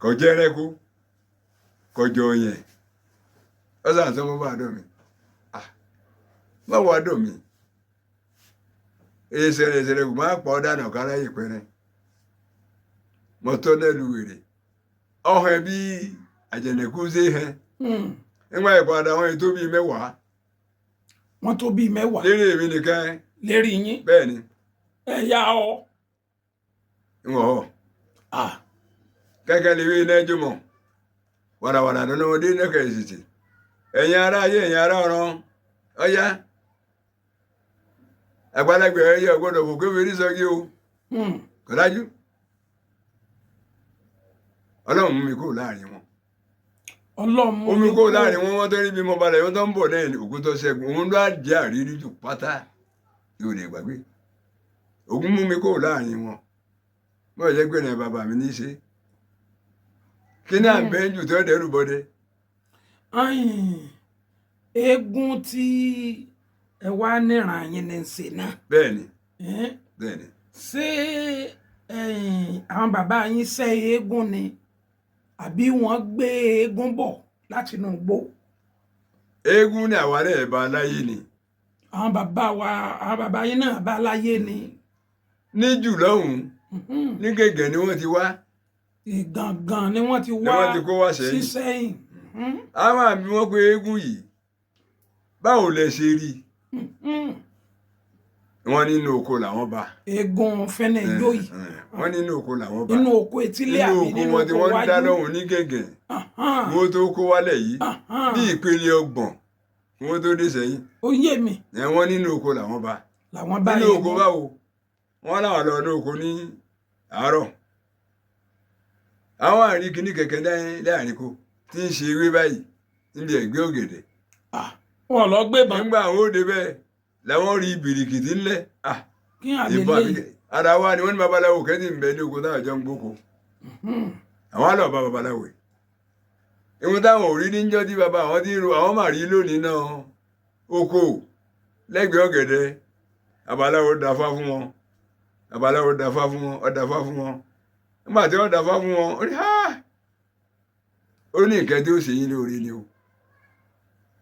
Kò jẹ́ ẹrẹ́kọ, kò jọ yẹn. Ọ̀sán àti ọmọ bá dọ̀ mí. Ah, má wàá dọ̀ mí. Èsèrè èsèrè kò máa pọ̀ dànù kára yìí pẹ́rẹ́. Mo tọ́ lẹ́lu wèrè. Ọ̀hún bí àjẹnẹ̀kú ṣe hẹ́. Nígbà ìpadà wọn ètò bíi 10. Wọ́n tó bíi 10. Lérí èmi nìkan. Lérí yín. Bẹ́ẹ̀ ni. Ẹ yá ọ. Ń wọ̀ ọ́. Kẹ́kẹ́ lè wí iná ẹjọ́ mọ̀. Wàràwàrà lọ́nà ọmọdé nẹ́kẹ̀ èsìtì. Ẹ̀yin ará ayé, ẹ̀yin ará ọ̀run. Ọ̀yá. Àgbàlagbà ẹ̀yẹ ọ̀gbọ́dọ̀ kò kéferí sọ́gi o. Kò dájú. Ọlọ́run mú mi kúrò láàrin wọn. Ọlọ́run mú Omi kúrò láàrin wọn, wọ́n tó rí bí mo balẹ̀, wọ́n tó ń bọ̀ náà ní ògùn tó ṣẹ́gun. Òun ló á jẹ́ àrírí jù pátá yóò lè gbàgbé. Ògùn mú mi kúrò láàrin wọn. Bọ́ọ̀ jẹ́ pé ní bàbá mi ní í ṣe. Kí ní à ń bẹ́ jù tó dẹ́rù bọ́dẹ? Eégún tí ẹ wá níran yín ní í ṣe náà. Bẹ́ẹ̀ni. Bẹ́ẹ̀ni. Ṣé àwọn bàbá yín ṣẹ́ eégún ni àbí wọ́n gbé eégún bọ̀ láti inú igbó? Eégún ni àwa náà bá láyé ni. Àwọn bàbá wa, àwọn bàbá yín náà bá láyé ni. Ní jù lọ́hùn-ún, ní gègé ni wọ́n ti wá. Ìgangan ni wọ́n ti Ni wá wọ́n ti kó wá sẹ́yìn. sí sẹ́yìn. Àwọn àmì wọn pé eégún yìí, báwo lẹ ṣe rí i? Wọ́n nínú oko làwọn bá. Eégún fẹ́nẹ̀ ijó yìí. Wọ́n nínú oko làwọn bá. Inú oko etílé Nínú àbí oko nínú wọn tí oko wọ́n ń dá wájú? lọ́hùn ní gègé. Wọ́n tó kó wálẹ̀ yìí. Bí ìpele 30 wọ́n tó dé sẹ́yìn. Ó yé mi. Wọ́n nínú oko làwọn bá. Làwọn bá Nínú oko eégún. báwo? Wọ́n láwọn lọ ní oko ní àárọ̀. Àwọn àrí kìíní kẹ̀kẹ́ láàrin ko tí ń ṣe ewé báyìí. Níbi ẹ̀gbẹ́ ọ̀gẹ̀dẹ̀. Wọn lọ gbébọn. Nígbà àwọn òde bẹ́ẹ̀ làwọn rí bìrìkìtì ńlẹ̀. Kí àlè Ìbọn lè àbíkẹ́ ara wa ni wọ́n ní babaláwo kẹ́tì ń bẹ ní oko táwọn jọ ń gbóko. Àwọn á lọ bá babaláwo yìí. Ìwọ̀n táwọn ò rí níjọ́ tí baba àwọn ti ń ro àwọn mà rí lónìí náà oko lẹ́gbẹ̀ẹ́ ọ̀gẹ̀dẹ̀. Babaláwo dáfá fún wọn, babaláwo dáfá fún wọn, ó dáfá fún wọn. Nígbà tí ó dáfá fún wọn, ó ní ha, ó ní nǹkan tí ó ṣe yín lóore ni o.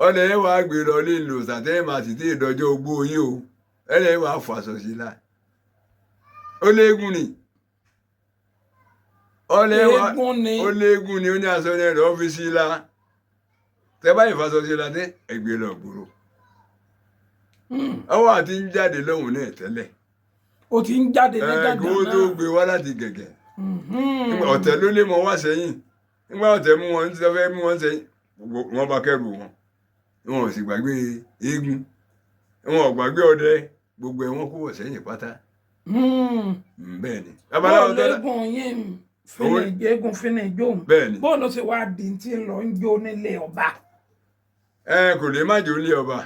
Ọlẹ́ ẹ wàá gbé lọ lé lò sàtẹ́ màá sì tí ìdọ́jọ́ ogbó yín o. Ẹlẹ́ wàá fọ aṣọ sí la. Ó léegun ni. Ọlẹ́ wàá Eégún ni. Ó léegun ni, ó ní aṣọ ní ẹ̀rọ ọ́fíìsì la. Tẹ báyìí faṣọ sí la tẹ ẹgbẹ́ lọ gbòòrò. Ọwọ́ àti ń jáde lọ́hùn náà tẹ́lẹ̀. Ó ti ń jáde ní Ẹ gàgà kí wọ́n tó náà. gbé wá láti gẹ̀gẹ̀. Ọ̀tẹ̀ ló lé mọ́ wá sẹ́yìn. Nígbà ọ̀tẹ̀ mú wọn tí wọ́n fẹ́ mú wọn sẹ́yìn, wọ́n bá kẹ́rù wọn. Wọn ò sì gbàgbé eégún. Wọn ò gbàgbé ọdẹ. Gbogbo ẹ̀ wọ́n kó wọ̀ sẹ́yìn pátá. Bẹ́ẹ̀ ni. Babaláwo Bọ́ọ̀lù tó dá. eégún yín fínì eégún fínì jóun. Bẹ́ẹ̀ ni. Bọ́ọ̀lù sì wá di tí ń lọ ń jó nílé ọba. Ẹ kò lè má jó nílé ọba.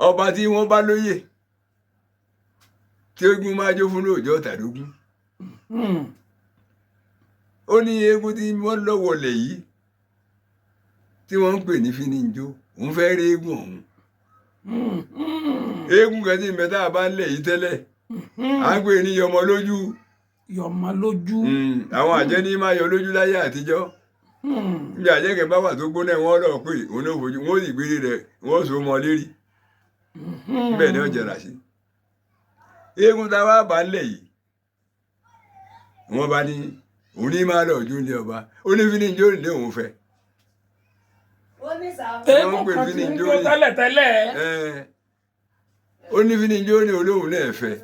Ọba tí wọ́n bá lóyè tí eégún máa jó fún lóòjọ́ tàdógún. Ó ní eégún tí wọ́n lọ́wọ́ lẹ̀ yìí tí wọ́n ń pè ní fíníjó, òun fẹ́ rí eégún ọ̀hún. Eégún kan tí ń bẹ tá a bá ń lẹ̀ yìí tẹ́lẹ̀, à ń pè ní yọmọ lójú. Yọmọ lójú. Àwọn àjẹ́ ní máa yọ lójú láyé àtijọ́. Níbi àjẹ́ kan bá wà tó gbóná, wọ́n lọ pé òun náà fojú, wọ́n sì gbére rẹ̀, wọ́n so mọ́ lérí. Bẹ́ẹ̀ ni ó jẹrà sí. Eégún tá a wá bá ń lẹ̀ yìí, wọ́n bá ní òun ní máa lọ ojú ilé ọba, ó ní fíníjó ní òun fẹ́. Eégún Wọ́n pè kan tí ń fíníjó jó ní. tẹ́lẹ̀tẹ́lẹ̀. Ẹ, ó ní fíníjó ní olóhùn náà fẹ́.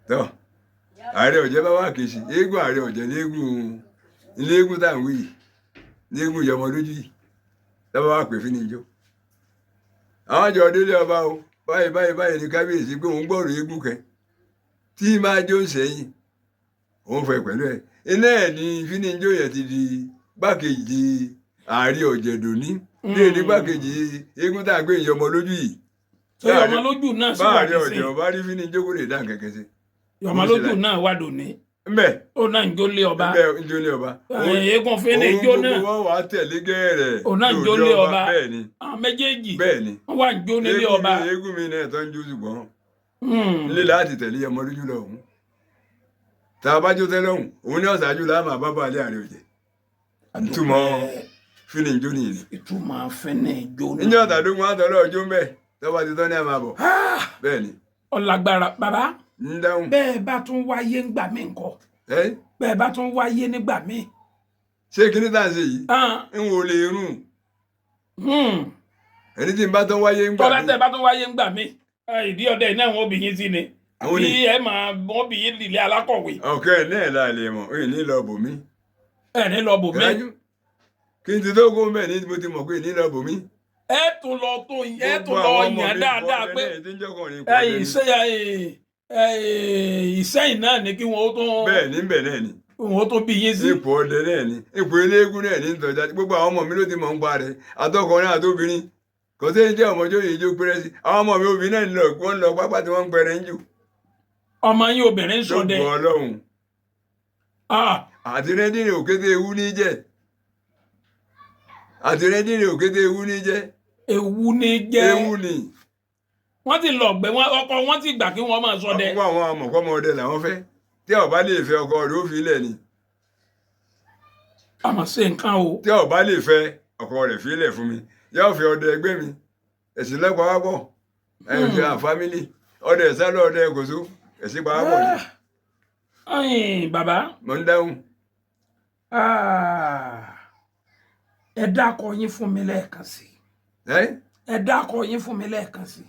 Tọ́ ààrẹ ọ̀jẹ̀ bá wà kìí sí eégún ààrẹ ọ̀jẹ̀ léégún léégún tá à ń wí yìí léégún yọmọ lójú yìí lọ́wọ́ wà pé fíníjó. Àwọn àjọ délé ọba o, báyìí báyìí báyìí ní kábíyèsí pé òun gbọ́rọ̀ eégún kẹ tí máa jó ń sẹ́yìn òun fẹ́ pẹ̀lú ẹ̀. Iná ẹ̀ ní fíníjó yẹn ti di gbákejì ààrẹ ọ̀jẹ̀ dòní ní èdè gbákejì eégún tá à ń gbé ìyọmọ lójú yìí. Tó yọmọ lójú náà sì wà Báàrẹ nísìn. ọ̀jẹ̀ ọba rí fíníjó kó lè dá nǹkan kan sí. Yọmọ lójú náà wà dòní. Ńbẹ Ó náà ń jó lé ọba. ńbẹ ń jó lé ọba. Eégún fínì jó náà. Òun gbogbo wọn wà á tẹ̀lé gẹ́rẹ̀. Òun náà ń jó lé ọba. Bẹ́ẹ̀ ni. Àwọn méjèèjì Bẹ́ẹ̀ ni. wọ́n wà ń jó nílé Eégún ọba. Eégún mi náà tó ń jó ṣùgbọ́n nílé láti tẹ̀lé ọmọ lójú lọ òun. Tá a bá jó tẹ́lẹ̀ òun, òun ní ọ̀sájú láàmú àbábọ̀ alẹ́ àárẹ̀ òjẹ̀. Ìtumọ̀ fínì jó nìyí. Ìtumọ̀ fínì jó náà. Níjọ́ tàdógún àtọ́lọ́ ọjọ́ ń bẹ̀ tọ́ba ti tán ní àmà bọ̀. Bẹ́ẹ̀ ni. Ọlágbára bàbá. Ń dáhùn. Bẹ́ẹ̀ bá tún wáyé ńgbà mí ńkọ́? Ẹ́ Bẹ́ẹ̀ bá tún wáyé nígbà mí. Ṣé kíní tá à ń ṣe yìí? Ń wo lè rún. Ẹni tí ń bá tán wáyé ńgbà Tọ́lá mí. tẹ́ bá tún wáyé ńgbà mí, ìdí ọdẹ iná wọn obìnrin sí ni. Àwọn Àbí ni. ẹ máa wọn bí yín lìlẹ̀ alákọ̀wé. Ọ̀kẹ́ náà la lè mọ̀, èyí ní lọ bò mí. Ẹ ní lọ bò mí. Ìrájú. Kí n ti tó kó mbẹ̀ ní mo ti mọ̀ pé ní lọ bò mí. Ẹ tún lọ tó ẹ tún lọ yàn dáadáa pé ìsẹ́yìn náà ni kí wọ́n ó tún Bẹ́ẹ̀ ni bẹ́ẹ̀ náà ni. wọ́n ó tún bí yín sí. Ipò ọdẹ náà ni, ipò eléégún náà ní ìtọ́jà. Gbogbo àwọn ọmọ mi ló ti mọ̀ ń pa rẹ̀, àtọkùnrin àtobìnrin. Kò sí ní jẹ́ ọmọjọ́ yìí jó pẹ́rẹ́ sí. Àwọn ọmọ mi obìnrin náà ń lọ, wọ́n ń lọ pápá tí wọ́n ń pẹrẹ ń jù. Ọmọ yín obìnrin ń ṣọdẹ. Lóògùn Ọlọ́run. Àti rẹ́dìrì òkété ewu ní jẹ́. Àti rẹ́dìrì òkété ewu ní jẹ́. Ewu ní jẹ́. Ewu ni. Wọ́n ti lọ gbẹ wọn ọkọ wọn ti gbà kí wọ́n máa ṣọdẹ. Wọ́n àwọn amọ̀kọ́mọ ọdẹ làwọn fẹ́. Tí ọba lè fẹ́ ọkọ rẹ̀ ó fi ilẹ̀ ni. Àmọ́ ṣe nǹkan o. Tí ọba lè fẹ́ ọkọ rẹ̀ fi ilẹ̀ fún mi. Yóò fẹ́ ọdẹ ẹgbẹ́ mi. Ẹ̀sìn lọ́pàá wá pọ̀. Ẹ̀sìn àfámílì. Ọdẹ ìsálọ̀ ọdẹ kòsó. Ẹ̀sìn pa wá pọ̀ ni. Bàbá. Mo ń dáhùn. Ẹ dákọ yín fún mi lẹ́ẹ̀kan sí. Ẹ dákọ yín fún mi lẹ́ẹ̀kan sí.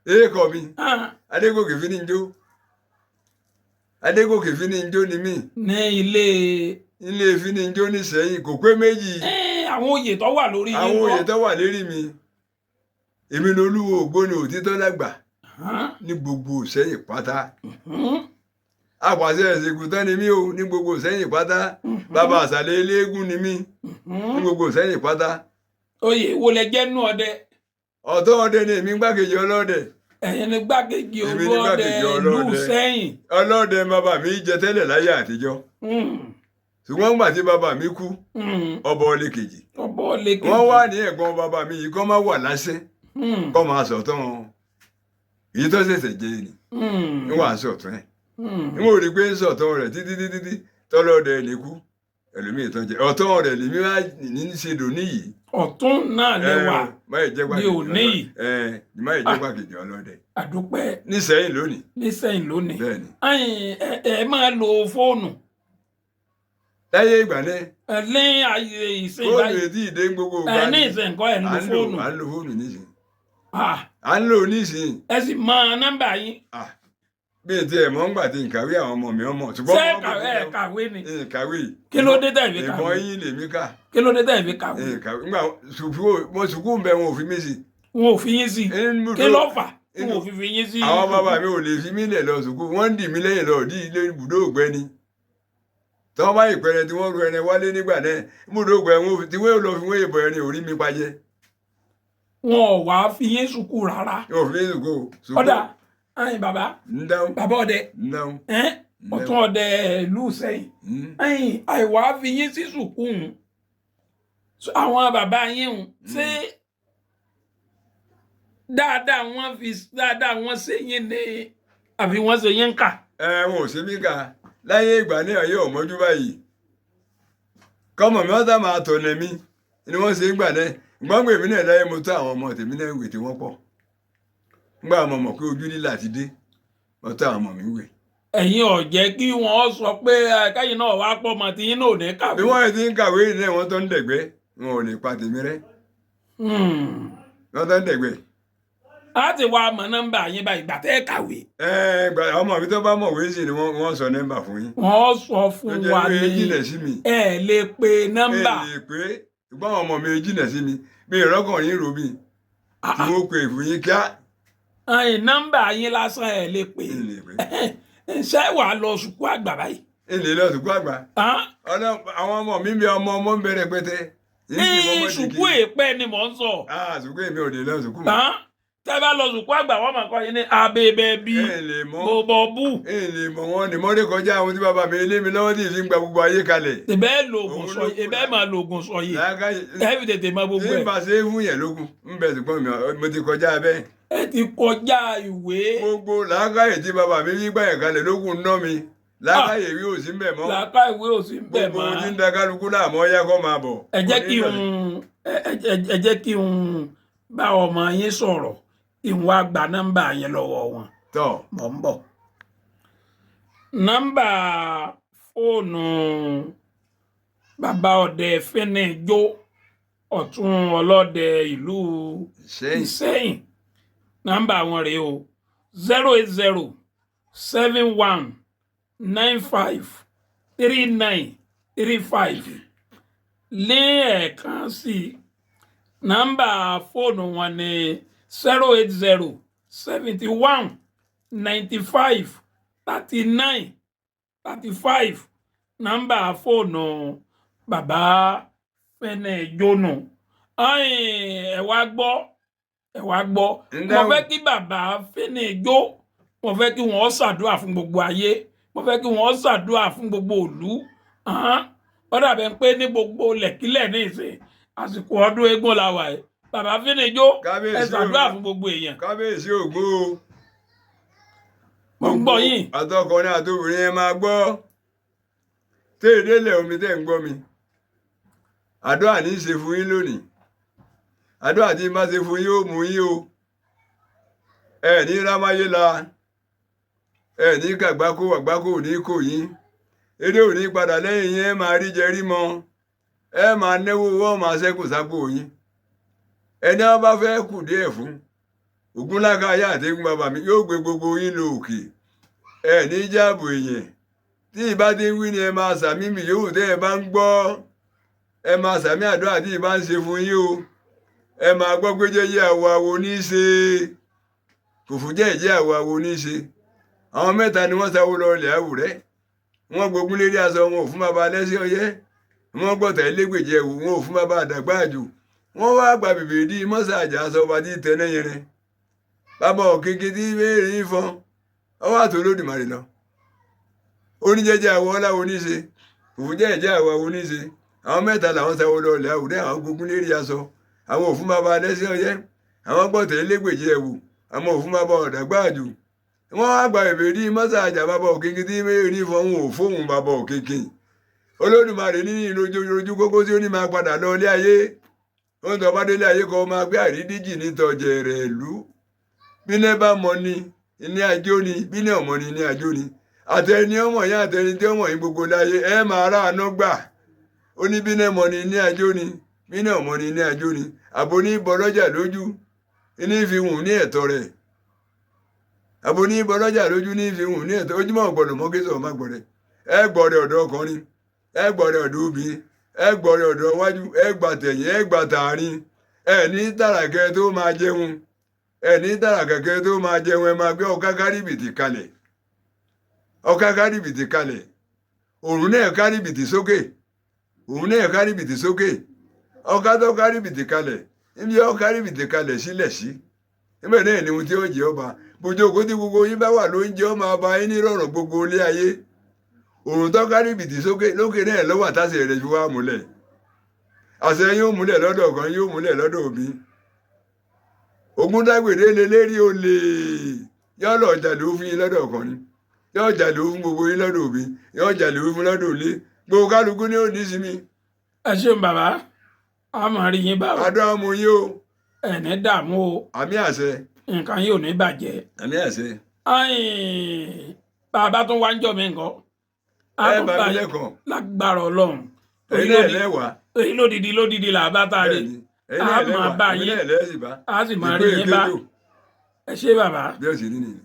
Èèkọ̀ mi. Adégòkè Fíníjó. Adégòkè Fíníjó ni mí. Ní ilé. Ilé Fíníjó ní Ìṣẹ̀yìn kò pé méjì. Àwọn oyè tó wà lórí yín. Àwọn oyè tó wà lérí mi. Èmi ni olúwo ògbóni òtítọ́ lágbà. Ní gbogbo Ìṣẹ̀yìn pátá. Apàṣẹ ìṣègùn tán ni mí o ní gbogbo Ìsẹ́yìn pátá. Bàbá àṣàlẹ̀ eléégún ni mí ní gbogbo Ìsẹ́yìn pátá. Oyè wo lẹ jẹ́ nú ọdẹ? Ọ̀tọ̀ ọdẹ ni èmi, gbákejì ọlọ́dẹ. Ẹ̀yin ni gbákejì Èmi ni olú ọdẹ gbákejì ìlú ọlọ́dẹ. Ìsẹ́yìn. Ọlọ́dẹ bàbá mi jẹ tẹ́lẹ̀ láyé àtijọ́, ṣùgbọ́n nígbà tí bàbá mi kú, ọba ọlẹ́ kejì Ọbọ lẹkẹjì. wọ́n wà ní ẹ̀gbọ́n bàbá mi yìí kọ́ máa wà láṣẹ, kọ́ máa sọ̀tọ̀ wọn èyí tó ṣẹ̀ṣẹ̀ jẹ́ ni ń wà sọ̀tọ̀ ẹ̀. Ń wò rí pé ń sọ̀tọ̀ rẹ̀ títí títí tí tọ́lọ́dẹ ní kú, ẹlòmíì tó ń jẹ ọ̀tọ̀ rẹ̀ lèmi wá ní í ṣe dòní yìí. Ọ̀tún náà lẹwà Ní ní òní yìí. Má yẹ jẹ́ gbàkejì ọlọ́dẹ Àdúpẹ́. nísẹ́yìn lónìí. Nísẹ́yìn lónìí. Bẹ́ẹ̀ ni. Ẹ̀yin, ẹ máa lo fóònù? Láyé ìgbà náà. Ẹ ní ayé ìsìn Fóònù báyìí. etí ìdè ń gbogbo Ẹ ìgbà ní ni. ìsìn nǹkan ẹ ń À lo ń lò fóònù? À ń lo fóònù nísìnyí. Ah, À ń lò nísìnyí. Ẹ sì mọ nọ́mbà yín? Ah, bí etí ẹ̀ mọ́ ń gbà tí nkàwé àwọn ọmọ mi ọmọ ṣùgbọ́n Ṣé wọ́n kò ẹ kàwé ni? Nkàwé. Kí ló dé tẹ̀ fi Ìbọn kàwé? yín lèmi kà. Kí ló dé tẹ̀ fi kàwé? Nkàwé ńgbà sùkú mo sùkú ń bẹ, wọn ò fi mí sí. Wọn ò fi yín sí? Kí ló fà wọn ò fi yín sí? Àwọn bàbá mi ò lè fi mí lẹ̀ lọ sùkú, wọ́n ń dì mí lẹ́yìn lọ dí ilé ibùdó ògbẹ́ni tí wọ́n bá ìpẹrẹ tí wọ́n ru ẹran wálé nígbà náà, ibùdó ògbẹ́ wọn tí wọ́n lọ fi wọ́n ìbọn ẹni orí mi pajẹ́. Wọn ò wá fi yín sùkú rárá? Yóò fi mí sùkú sùkú. Ọ̀dà ẹ̀yin bàbá, Ń dáhùn. bàbá ọdẹ, Ń dáhùn. ẹ̀ ọ̀tún ọdẹ ìlú Ìsẹ́yìn, ẹ̀yin àìwá fi yín sí sùkú hùn, àwọn bàbá yín hùn, ṣé dáadáa wọn fi dáadáa wọn ṣe yín ní àbí wọn ṣe yín kà? Ẹ wọn ò ṣe mí kà láyé ìgbà náà, yóò mọ́jú báyìí kọ́mọ mi wọ́n sá máa tọ̀nà mi ni wọ́n ṣe ń gbà náà. Gbọ́ngbè mi náà láyé, mo tó àwọn ọmọ tèmi náà wè tí wọ́n pọ̀ ńgbà mo mọ̀ pé ojú lílà ti dé, mo tó àwọn ọmọ mi wè. Ẹ̀yin ò jẹ́ kí wọ́n sọ pé kẹ́yìn náà wá pọ̀ mọ́ tí yín náà ò ní kàwé. Bí wọ́n ti ń kàwé náà, wọ́n tó ń dẹ̀gbẹ́, wọn ò lè pa tèmi rẹ́. Wọ́n tó ń dẹ̀gbẹ́. A ti wá mọ nọ́mbà yín báyìí ìgbà tẹ́ ẹ kàwé. Ẹ gbà ọmọ mi tó bá mọ̀wé sí ni wọ́n sọ nọ́mbà fún yín. Wọ́n sọ Tó fún jẹ́ wa pé ní jìnà sí mi. Ẹ lè pe nọ́mbà. Ẹ lè pé ṣùgbọ́n àwọn ọmọ mi jìnà sí mi bí ìrọ́kànrin rò mí tí wọ́n pè fún yín kíá. Ẹ̀yin nọ́mbà yín lásán ẹ lè pè. Ẹ lè pé. Ṣé wàá lọ sùkú àgbà báyìí? Ẹ lè lọ sùkú àgbà. Hàn? Àwọn ọmọ mi bí ọmọ ọmọ ń bẹ̀rẹ̀ pẹ́tẹ́. Ní sùkú èèpẹ̀ ni mò ń sọ. Ah, sùkú èmi ò lè lọ sùkú mọ́. Hàn? Tẹ́ bá lọ sùkú àgbà, wọ́n máa kọ́ yín ní abẹ́bẹ́ bí Ẹ lè mọ̀. bọ̀bọ̀ bù. Ẹ lè mọ̀ wọn ni mọ́dé kọjá àwọn tí bàbá mi lé mi lọ́wọ́ tí ì fi ń gba gbogbo ayé kalẹ̀. Ìbẹ́ lògùn Òun sọ ló kù ìbẹ́ láyé. máa lògùn sọ yìí. Làákàyè. Ẹ fi tètè mọ gbogbo Tí ẹ̀. n bá ṣe é fún yẹn lógún ń bẹ, ṣùgbọ́n mo ti kọjá bẹ́ẹ̀. Ẹ ti kọjá ìwé. Gbogbo làákàyè tí bàbá mi fi gbà yẹn kalẹ̀ lógún ná mi, làákàyè wí ò sí ń bẹ̀ mọ́. Làákà ìwé ò sí ń bẹ̀ Gbogbo mọ́. ohun tí ń da kálukú láàmú ọyá kọ́ máa bọ̀. Ẹ jẹ́ kí n ẹ jẹ́ kí n bá ọmọ yín sọ̀rọ̀, kí n wá gba nọ́mbà yẹn lọ́wọ́ wọn. Tọ́. Mọ̀ ń bọ̀. Nọ́mbà fóònù bàbá ọdẹ Fẹ́nẹ́jó, ọ̀tún ọlọ́dẹ ìlú Ìsẹ́yìn. Ìsẹ́yìn, nọ́mbà wọn rèé o: 08071953935. Ní ẹ̀ẹ̀kan sí i, nọ́mbà fóònù wọn ni 08071953935. Nọ́mbà fóònù bàbá Fẹ́nẹ́jó nù. Ẹ wá gbọ́, ẹ wá gbọ́. Ń Mo dáhùn. fẹ́ kí bàbá Fẹ́nẹ́jó, mo fẹ́ kí wọ́n ṣàdúrà fún gbogbo ayé, mo fẹ́ kí wọ́n ṣàdúrà fún gbogbo ìlú. Ó dàbẹ̀ pé ní gbogbo lẹ̀kílẹ̀ ní ìsìn àsìkò ọdún eégún la wà yìí. Bàbá Fẹ́nẹ́jó, ẹ Kábíyèsí ṣàdúrà o. fún gbogbo èèyàn. Kábíyèsí ògbó o. Mo ń gbọ́ yín. Àtọkùnrin àtobìnrin, ẹ máa gbọ́ téèdélẹ̀ omi tẹ́ ń gbọ́ mi. Àdúrà ní í ṣe fún yín lónìí. Àdúrà tí n bá ṣe fún yín ó mú yín o. Ẹ ní rámáyé la, ẹ ní kàgbákò, àgbákò ò ní kò yín, eré ò ní padà lẹ́yìn yín. Ẹ máa rí jẹ rí mọ, ẹ máa náwó, wọ́n máa ṣẹ́kù sápò yín. Ẹni wọn bá fẹ́ kù díẹ̀ fún ògúnláka ayé àtẹ̀gùn bàbá mi yóò gbé gbogbo yín lọ òkè. Ẹ ní jáàbò èèyàn tí ìbá ti ń wí ni ẹ máa sàmí mi yòówù tẹ́ ẹ bá ń gbọ́. Ẹ máa sàmí àdúrà tí ìbá ń ṣe fún yín o. Ẹ máa gbọ́ pé jẹ́jẹ́ àwọ̀ àwọ̀ ní í ṣe, kò fún jẹ́jẹ́ àwọ̀ àwọ̀ ní í ṣe. Àwọn mẹ́ta ni wọ́n sáwó lọ ilẹ̀ Àwùrẹ́. Wọ́n gbógun lérí aṣọ, wọn ò fún bàbá lẹ́sẹ̀ ọyẹ́. Wọ́n gbọ́tà ẹlẹ́gbèjì ẹ̀wù, wọn ò fún bàbá àdàgbà àjò. Wọ́n wá gba bèbè dí mọ́sàájà aṣọ ọba tí tẹ́lẹ̀ yẹn. Bàbá òkèké tí béèrè ìfọn ọwọ́ àti Olódùmarè lọ. Oníjẹjẹ àwọ̀ ọláwo níṣe, òfújẹ́ ẹ̀jẹ̀ àwọ̀ àwọ̀ níṣe. Àwọn mẹ́ta làwọn sáwó lọ ilẹ̀ Àwùrẹ́. Àwọn gbógun lérí aṣọ, àwọn ò fún bàbá lẹ́sẹ̀ ọyẹ́. Àwọn gbọ́tà ẹlẹ́gbèjì ẹ̀wù, àwọn ò fún bàbá ọ̀dàgbà àjò. Wọ́n wá gba bèbè dí mọ́sàájà bàbá òkèké tí béèrè ìfọn, wọn ò fóun bàbá òkèké. Olódùmarè ní ìrojú kókó tí ó ní máa padà lọ ilé ayé. Ó ń tọ́ bá délé ayé kọ́ máa gbé àrídíjì nítọ̀jẹ̀ rẹ̀ lú. Bílẹ̀ bá mọ ni ní ajó ni, bílẹ̀ ọmọ ni ní ajó ni. Àtẹni ọmọ yẹn àtẹni tí ọmọ yín gbogbo láyé ẹ máa rà àná gbà. Ó ní bílẹ̀ mọ ni ní ajó ni, bílẹ̀ ọmọ ni ní ajó ni. Àbò ní bọlọ́jà lójú ní fi hùn ní ẹ̀tọ́ rẹ̀. Àbò ní bọlọ́jà lójú ní fi hùn ní ẹ̀tọ́. Ojúmọ̀ gbọ́dọ̀ mọ́ kí sọ̀rọ̀ má gbọ́dẹ̀. Ẹ gbọ́dẹ̀ ọ̀dọ́ ọkùnrin, ẹ gbọ́dẹ̀ ọ̀dọ́ obìnrin, ẹ gbọ́dẹ̀ ọ̀dọ́ wájú, ẹ gbà tẹ̀yìn, ẹ gbà tààrin. Ẹ ní tàràkẹ́ tó máa jẹun, ẹ ní tàràkẹ́ tó máa jẹun. Ẹ máa gbé ọ̀ká kárìbìtì kalẹ̀, ọ̀ká kárìbìtì kalẹ̀. Òrùn náà kárìbìtì sókè, òrùn náà kárìbìtì sókè. Ọ̀ká tó kárìbìtì kalẹ̀ níbi ọ kárìbìtì kalẹ̀ sílẹ̀ sí níbẹ̀ náà ni ohun tí ó jẹ́ ọba. Bójú tí gbogbo yín bá wà ló ń jẹ́ ọmọ ọba yín nírọ̀rùn gbogbo ilé ayé. Òrùn tó kárìbìtì sókè lókè náà lọ́wọ́ àtàṣe rẹ̀ fi wá múlẹ̀. Àṣẹ yóò múlẹ̀ lọ́dọ̀ kan, yóò múlẹ̀ lọ́dọ̀ òbí. Ògúndágbèdé lè lérí olè yóò lọ jalè ó fún yín lọ́dọ̀ kan ni, yóò jalè ó fún gbogbo yín lọ́dọ̀ òbí, yóò jalè ó fún lọ́dọ̀ òlé. Gbogbo kálukú ní òní sinmi. Ẹ ṣeun bàbá, a máa rí yín bá o. Adó ọmọ yín o. Ẹ ní dààmú o. Àmì àṣẹ. Nǹkan yìí ò ní bàjẹ́. Àmì àṣẹ. Bàbá tún wá ń jọ mí nǹkan. Ẹ bá mi lẹ́kọ̀ọ́. Lágbára Ọlọ́run. Ẹ̀yin náà lẹ́wàá. Èyí lódìdí lódìdí là bá tá a rí. Ẹ̀yin náà A máa lẹ́wàá. bá Ẹ̀yin yín. náà lẹ́sìn bá. A sì máa rí yín bá. Ẹ ṣé bàbá. Bí ó sì rí nìyẹn.